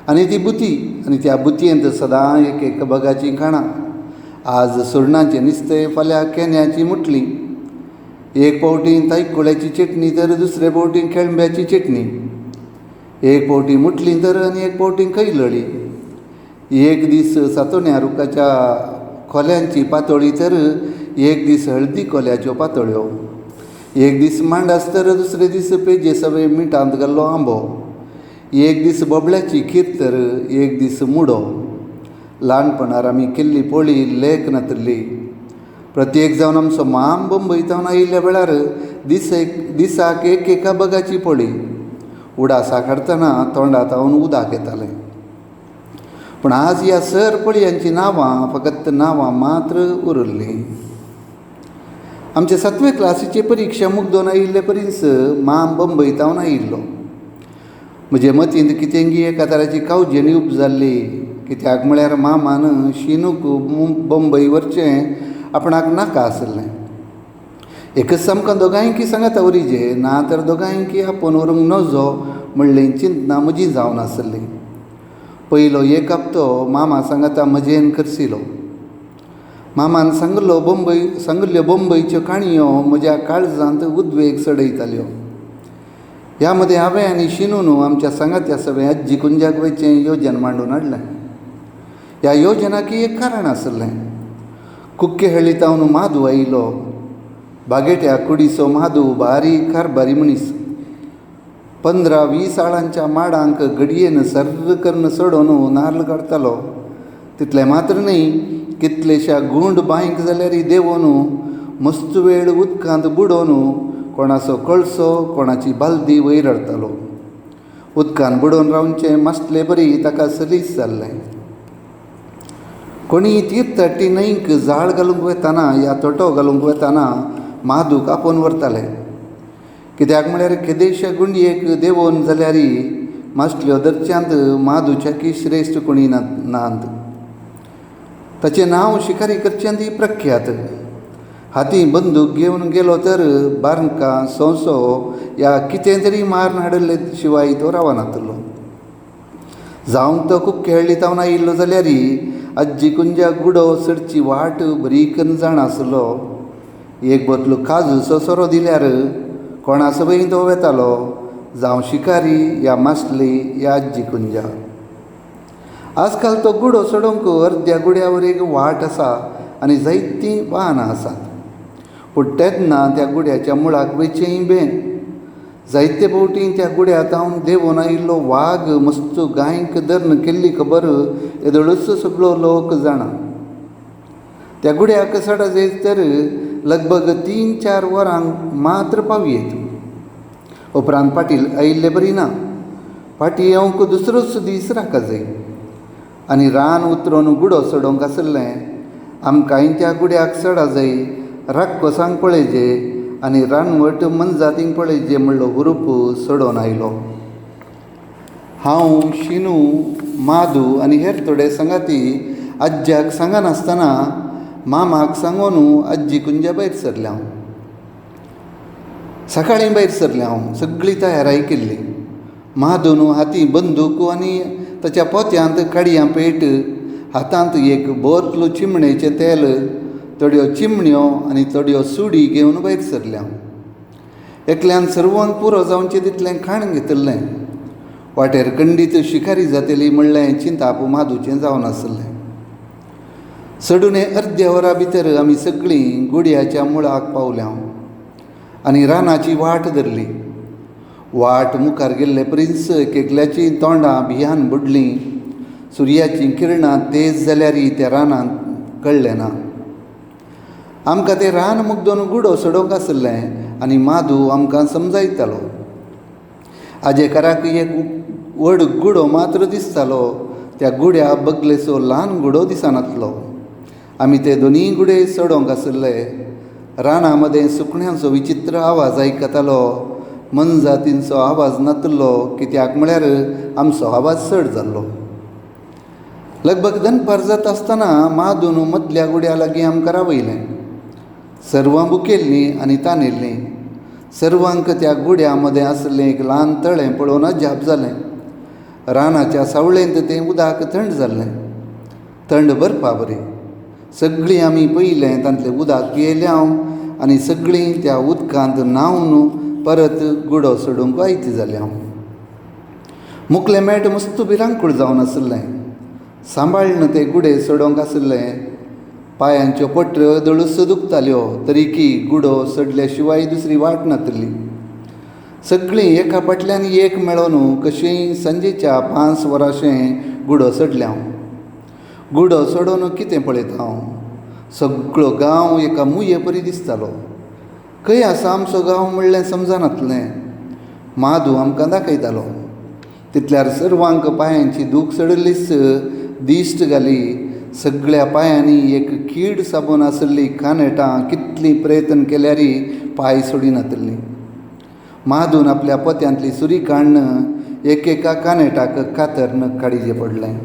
आनी ती बुती, आनी त्या बुतयेंत सदां एक एक बगाचीं खाणां. आज सुरणाचें नुस्तें, फाल्यां केन्याची मुटली. एक फावटी तायकुळ्याची चटणी तर दुसरे फावटी केळंब्याची चटणी. एक फावटी मुटली तर आनी एक फावटी कैलळी. एक दीस सातोण्या रुखाच्या खोल्यांची पातोळी तर एक दीस हळदी कोल्याच्यो पातोळ्यो. एक दीस मांडास तर दुसरे दीस पेजे सवे मिठांत घाल्लो आंबो. एक दीस बोबळ्याची खीर तर एक दीस मुडो. ल्हानपणार आमी केल्ली पोळी लेख नातिल्ली. प्रत्येक जावन आमचो माम बंबय तावन आयिल्ल्या वेळार दिसाक एक एका बगाची पोळी. उडासाक हाडटना तोंडांत हांव उदक येतालें. पूण आज ह्या सर पोळयांचीं नांवां फकत नांवां मात्र उरिल्लीं. आमचे सातवे क्लासीची परिक्षा मुगदोन आयिल्ले परीस माम बंबय तावन आयिल्लो. म्हजे मतींत कितेंगी एका तराची कावजेणी उपजाल्ली. कित्याक म्हळ्यार मामान शिनूक बंबय व्हरचें आपणाक नाका आसलें. एकच आमकां दोगांयकी सांगाता वरीजे, ना तर दोगांयकी आपोवन व्हरूंक नजो म्हणलें चिंतना म्हजी जावन आसली. पयलो एक हप्तो मामा सांगाता मजेन खर्चिलो. मामान सांगलो बंबय सांगिल्ल्यो बंबयच्यो काणयो म्हज्या काळजांत उद्वेग चडयताल्यो. ह्या मदें हांवें आनी शिनून आमच्या सांगात्या सगळें आज्जी कुंजाक वयचें योजन मांडून हाडलें. ह्या योजनाक एक कारण आसलें. कुक्केहळ्ळी तावन माधू आयलो. बागेट्या कुडीचो माधू बारीक कारबारी मनीस. 15-20 आळांच्या माडांक घडयेन सर्र करून चडोवन नार्ल काडटालो. तितलें मात्र न्हय, कितलेश्या गुंड बांयक जाल्यार देंवोवन मस्त वेळ उदकांत बुडोवन कोणाचो कळसो कोणाची बालदी वयर हाडटालो. उदकान बुडोवन रावचें मासले बरी ताका सलीस जाल्लें. कोणी तीर्थाटी न्हंयक जाळ घालूंक वतना या तोटो घालूंक वतना माधूक आपोवन व्हरताले. कित्याक म्हळ्यार केदेशा गुंडयेक देंवोवन जाल्यार मासल्यो धरच्यांत माधूच्याकी श्रेश्ठ कोणी नात. ताचें नांव शिकारी करच्यांत प्रख्यात. हाती बंदूक घेवन गेलो तर बारकां सोंसो या कितें तरी मारून हाडिल्ले शिवाय तो रावनातलो. जावंक तो कुक्केहळ्ळी तावन आयिल्लो जाल्यार आज्जी कुंजा गुडो चडची वाट बरी करून जाणा आसलो. एक बोतलो काजूचो सोरो दिल्यार कोणा सवय तो वेतालो, जावं शिकारी या मासली या आज्जी कुंजा. आजकाल तो गुडो चडोवंक अर्द्या गुड्यावर एक वाट आसा आनी जायतीं वाहनां आसात. पूण तेन्ना त्या गुड्याच्या मुळाक वयचेंय बें. जायते फावटी त्या गुड्या थावन देंवून आयिल्लो वाग मस्त गायक धरून केल्ली खबर येदोळूच सगळो लोक जाणा. त्या गुड्याक चड जायत तर लगभग 3-4 वरांक मात्र पावयेत. उपरांत पाटील आयिल्ले बरी ना. फाटीं येवंक दुसरोच दीस राखा जाय आनी रान उतरून गुडो चडोवंक आसलें. आमकांय त्या गुड्याक चडा जाय, राक्कोसांक पळयजे आनी रानवट मनजातींक पळयजे म्हणलो हुरूप चडोवन आयलो. हांव, शिनू, माधू आनी हेर थोडे सांगाती आज्याक सांगनासतना मामाक सांगून आजी कुंजा भायर सरलें हांव. सकाळीं भायर सरलें हांव. सगळी तयाराय केल्ली. माधून हाती बंदूक आनी ताच्या पोत्यांत काडयां पेट, हातांत एक बोतल चिमणेचें तेल, थोड्यो चिमण्यो आनी थोड्यो सुडी घेवन भायर सरलें हांव. एकल्यान सर्वांक पुरो जावचें तितलें खाण घेतिल्लें. वाटेर खंडीत शिकारी जातली म्हणलें चिंताप माधूचें जावन आसलें. चडून अर्द्या वरा भितर आमी सगळीं गुड्याच्या मुळाक पावल्या आनी रानाची वाट धरली. वाट मुखार गेल्ले प्रिन्स एक एकल्याचीं तोंडां भियान बुडलीं. सुर्याचीं किरणां तेज जाल्यार त्या रानांत कळ्ळें ना. आमकां तें रान मुगदोन गुडो चडोवंक आसलें आनी माधू आमकां समजायतालो. आजेकाराक एक व्हड गुडो मात्र दिसतालो. त्या गुड्या बगलेचो ल्हान गुडो दिसनातलो. आमी ते दोनूय गुडे चडोवंक आसले. राना मदें सुकण्यांचो विचित्र आवाज आयकतालो. मनजातींचो आवाज नातलो, कित्याक म्हळ्यार आमचो आवाज चड जाल्लो. लगभग दनपार जाता आसतना माधून मदल्या गुड्या लागीं आमकां रावयलें. सर्वां भुकेल्लीं आनी तानेल्लीं. सर्वांक त्या गुड्या मदें आसलें एक ल्हान तळें पळोवन अजाप जालें. रानाच्या सावळेंत तें उदक थंड जाल्लें, थंड बर्फा बरी. सगळीं आमी पयलें तांतलें उदक पियेलें हांव आनी सगळीं त्या उदकांत न्हांवन परत गुडो चडोवंक आयती जालें हांव. मुकलें मेट मस्त भिरांकूळ जावन आसलें. सांबाळ्ळें ते गुडे चडोवंक आसलें. पांयांच्यो पटऱ्यो दळूस दुखताल्यो, तरी की गुडो चडल्या शिवाय दुसरी वाट नातली. सगळीं एका फाटल्यान एक मेळोन कशींय सांजेच्या 5 वरांशें गुडो चडलें हांव. गुडो चडोवन कितें पळयता हांव, सगळो गांव एका मुये परी दिसतालो. खंय आसा आमचो गांव म्हणलें समजनातलें. माधू आमकां दाखयतालो. तितल्यार सर्वांक पांयांची दूख चडिल्लीच दिश्ट घाली. सगळ्या पांयांनी एक कीड साबून आसली कानेटां कितलीं प्रयत्न केल्यार पांय सोडिनातली. माधून आपल्या पोत्यांतली सुरी काडून एकेका कानेटाक कातरन काडीचें पडलें.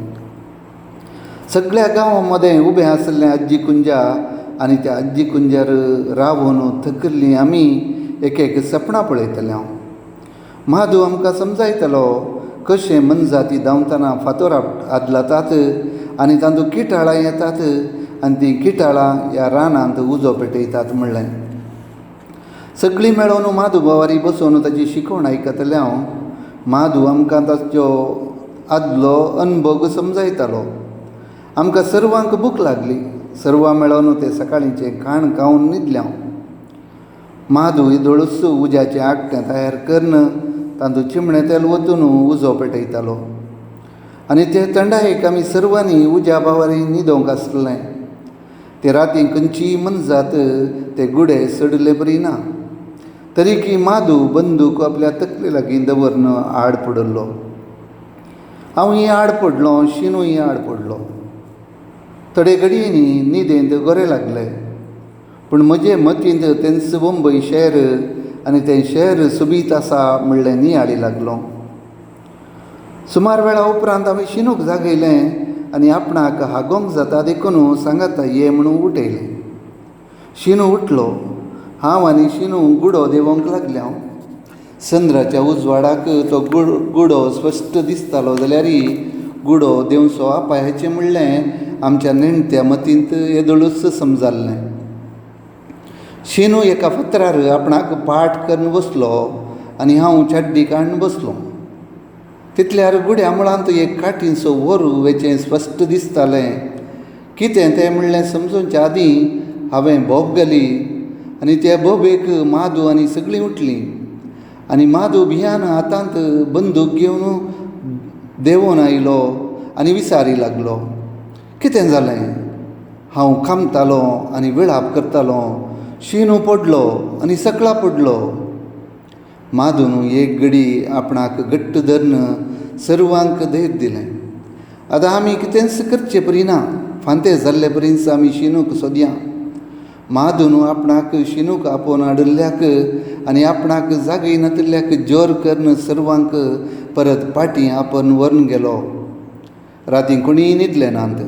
सगळ्या गांवां मदें उबें आसलें आजी कुंजा आनी त्या आजी कुंजार रावून थकल्लीं आमी एक एक सपनां पळयतले हांव. माधू आमकां समजायतलो कशें मनजाती धांवतना फातोर आदलातात आनी तातूंत किटाळां येतात आनी तीं किटाळां ह्या रानांत उजो पेटयतात म्हणलें. सगळीं मेळोन माधू बावारी बसून ताची शिकवण आयकतलें हांव. माधू आमकां ताचो आदलो अनभोग समजायतालो. आमकां सर्वांक भूक लागली. सर्वां मेळोन ते सकाळींचें खाण खावन न्हिदलें हांव. माधू येदोळूच उज्याचें आगटें तयार करून तातूंत चिमणें तेल ओतून उजो पेटयतालो आनी ते थंडायेक आमी सर्वांनी उज्या बावारी न्हिदोवंक आसलें. ते राती खंयचीय मनजात ते गुडे चडले बरी ना, तरी की माधू बंदूक आपल्या तकले लागीं दवरन आड पडिल्लो. हांवूय आड पडलो, शिनूय आड पडलो. थोडे घडयेंनी न्हिदेंत गोरे लागले, पूण म्हजे मतींत तेंच मुंबय शहर आनी तें शहर सोबीत आसा म्हणलें नियाळी लागलो. सुमार वेळा उपरांत हांवें शिनूक जागयलें आनी आपणाक हागोवंक जाता देखून सांगाता ये म्हणून उठयलें. शिनू उठलो. हांव आनी शिनू गुडो देंवोवंक लागले हांव. चंद्राच्या उजवाडाक तो गुडो स्पश्ट दिसतालो जाल्यार गुडो देंवचो अपायाचें म्हणलें आमच्या नेणत्या मतींत येदोळूच समजाल्लें. शिनू एका फातरार आपणाक पाट करून बसलो आनी हांव चाड्डी काडून बसलो. तितल्यार गुड्या मुळांत एक काठीचो वरू वेचें स्पश्ट दिसतालें. कितें तें म्हणलें समजूच्या आदीं हांवें बोब घाली आनी ते बोबेक माधू आनी सगळीं उठलीं आनी माधू भियान हातांत बंदूक घेवन देंवून आयलो आनी विचारी लागलो, कितें जालें? हांव कामतालों आनी विळाप करतालों. शिनू पडलो आनी सकला पडलो. माधून एक घडी आपणाक घट्ट धरून सर्वांक धैर्य दिलें. आतां आमी कितेंच करचे परी ना. फांते जाल्ले परीच आमी शिनूक सोदया. माधून आपणाक शिनूक आपोवन हाडिल्ल्याक आनी आपणाक जागय नातिल्ल्याक जोर करून सर्वांक परत पाटी आपोवन व्हरून गेलो. राती कोणीय न्हिदले नात.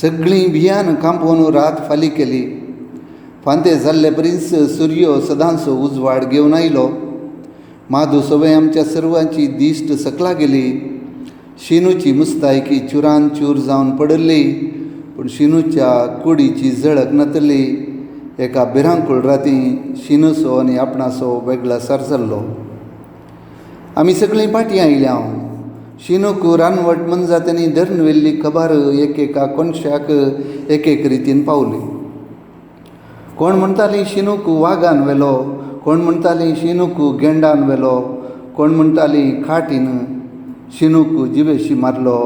सगळीं भियान कांपोवन रात फाली केली. फांते जाल्ले परीच सुर्यो सदांचो उजवाड घेवन आयलो. माधू सवय आमच्या सर्वांची दिश्ट सकला गेली. शिनूची मुस्तायकी चुरान चूर जावन पडिल्ली, पूण शिनूच्या कुडीची झळक नातली. एका भिरांकूळ राती शिनूचो आनी आपणाचो वेगळासार जाल्लो. आमी सगळीं पाटी आयल्या. शिनूक रानवट मनजात्यांनी धरून व्हेल्ली खबर एकेका कोनशाक एक एक रितीन पावली. कोण म्हणटाली शिनूक वागान व्हेलो, कोण म्हणटाली शिनूक गेंडान व्हेलो, कोण म्हणटाली खाटीन शिनूक जिवेशी मारलो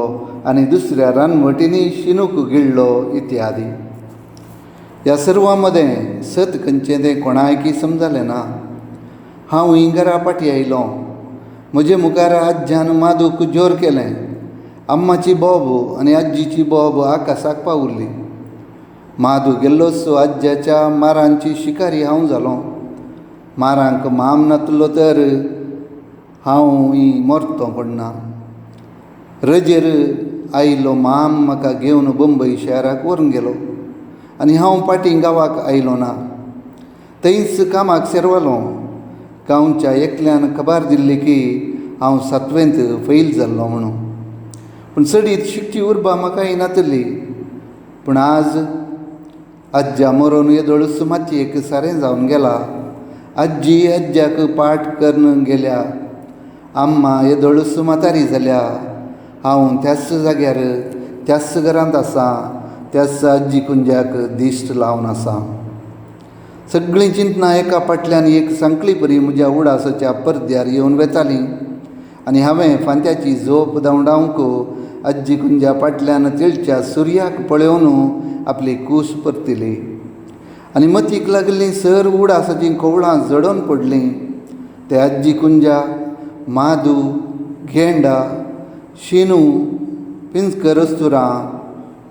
आनी दुसऱ्या रानवटींनी शिनूक गिळ्ळो इत्यादी. ह्या सर्वां मदें सत खंयचें तें कोणायकी समजलें ना. हांव घरा पाटी आयलो. म्हजे मुखार आज्यान माधूक जोर केलें. अम्माची बोब आनी आज्जीची बोब आकाशाक पावली. माधू गेल्लोच आज्याच्या मारांची शिकारी हांव जालो. मारांक माम नातलो तर हांव मरतो पडना. रजेर आयलो माम म्हाका घेवन बंबय शहराक व्हरून गेलो आनी हांव पाटी गांवाक आयलो ना. थंयच कामाक सेरवलो. गांवच्या एकल्यान खबर दिल्ली की हांव सातवेंत फैल जाल्लो म्हणून. पूण चडीत शिकची उर्बा म्हाका नातली. पूण आज आज्जा मरोन येदोळूच मातयेक सारें जावन गेला. आजी आज्याक पाट करून गेल्या. अम्मा येदोळूच म्हातारी जाल्या. हांव त्याच जाग्यार त्याच घरांत आसा. त्याच आजी कुंज्याक दिश्ट लावन आसा. सगळीं चिंतनां एका फाटल्यान एक सांकळी परी म्हज्या उडासाच्या पडद्यार येवन वेतालीं आनी हांवें फांत्याची झोप धांवडावंक आजी कुंज्या फाटल्यान तेळच्या सुर्याक पळोवन आपली कूस परतिली आनी मतीक लागली सर उडासाचीं कोवळां जडोवन पडलीं. ते आजी कुंज्या, माधू, गेंडा, शिनू, पिंजकर अस्तुरां.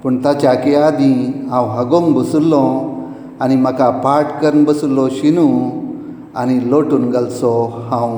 पूण ताच्या आदीं हांव हागोवंक बशिल्लो आनी म्हाका पाट करून बशिल्लो शिनू आनी लोटून घालचो हांव.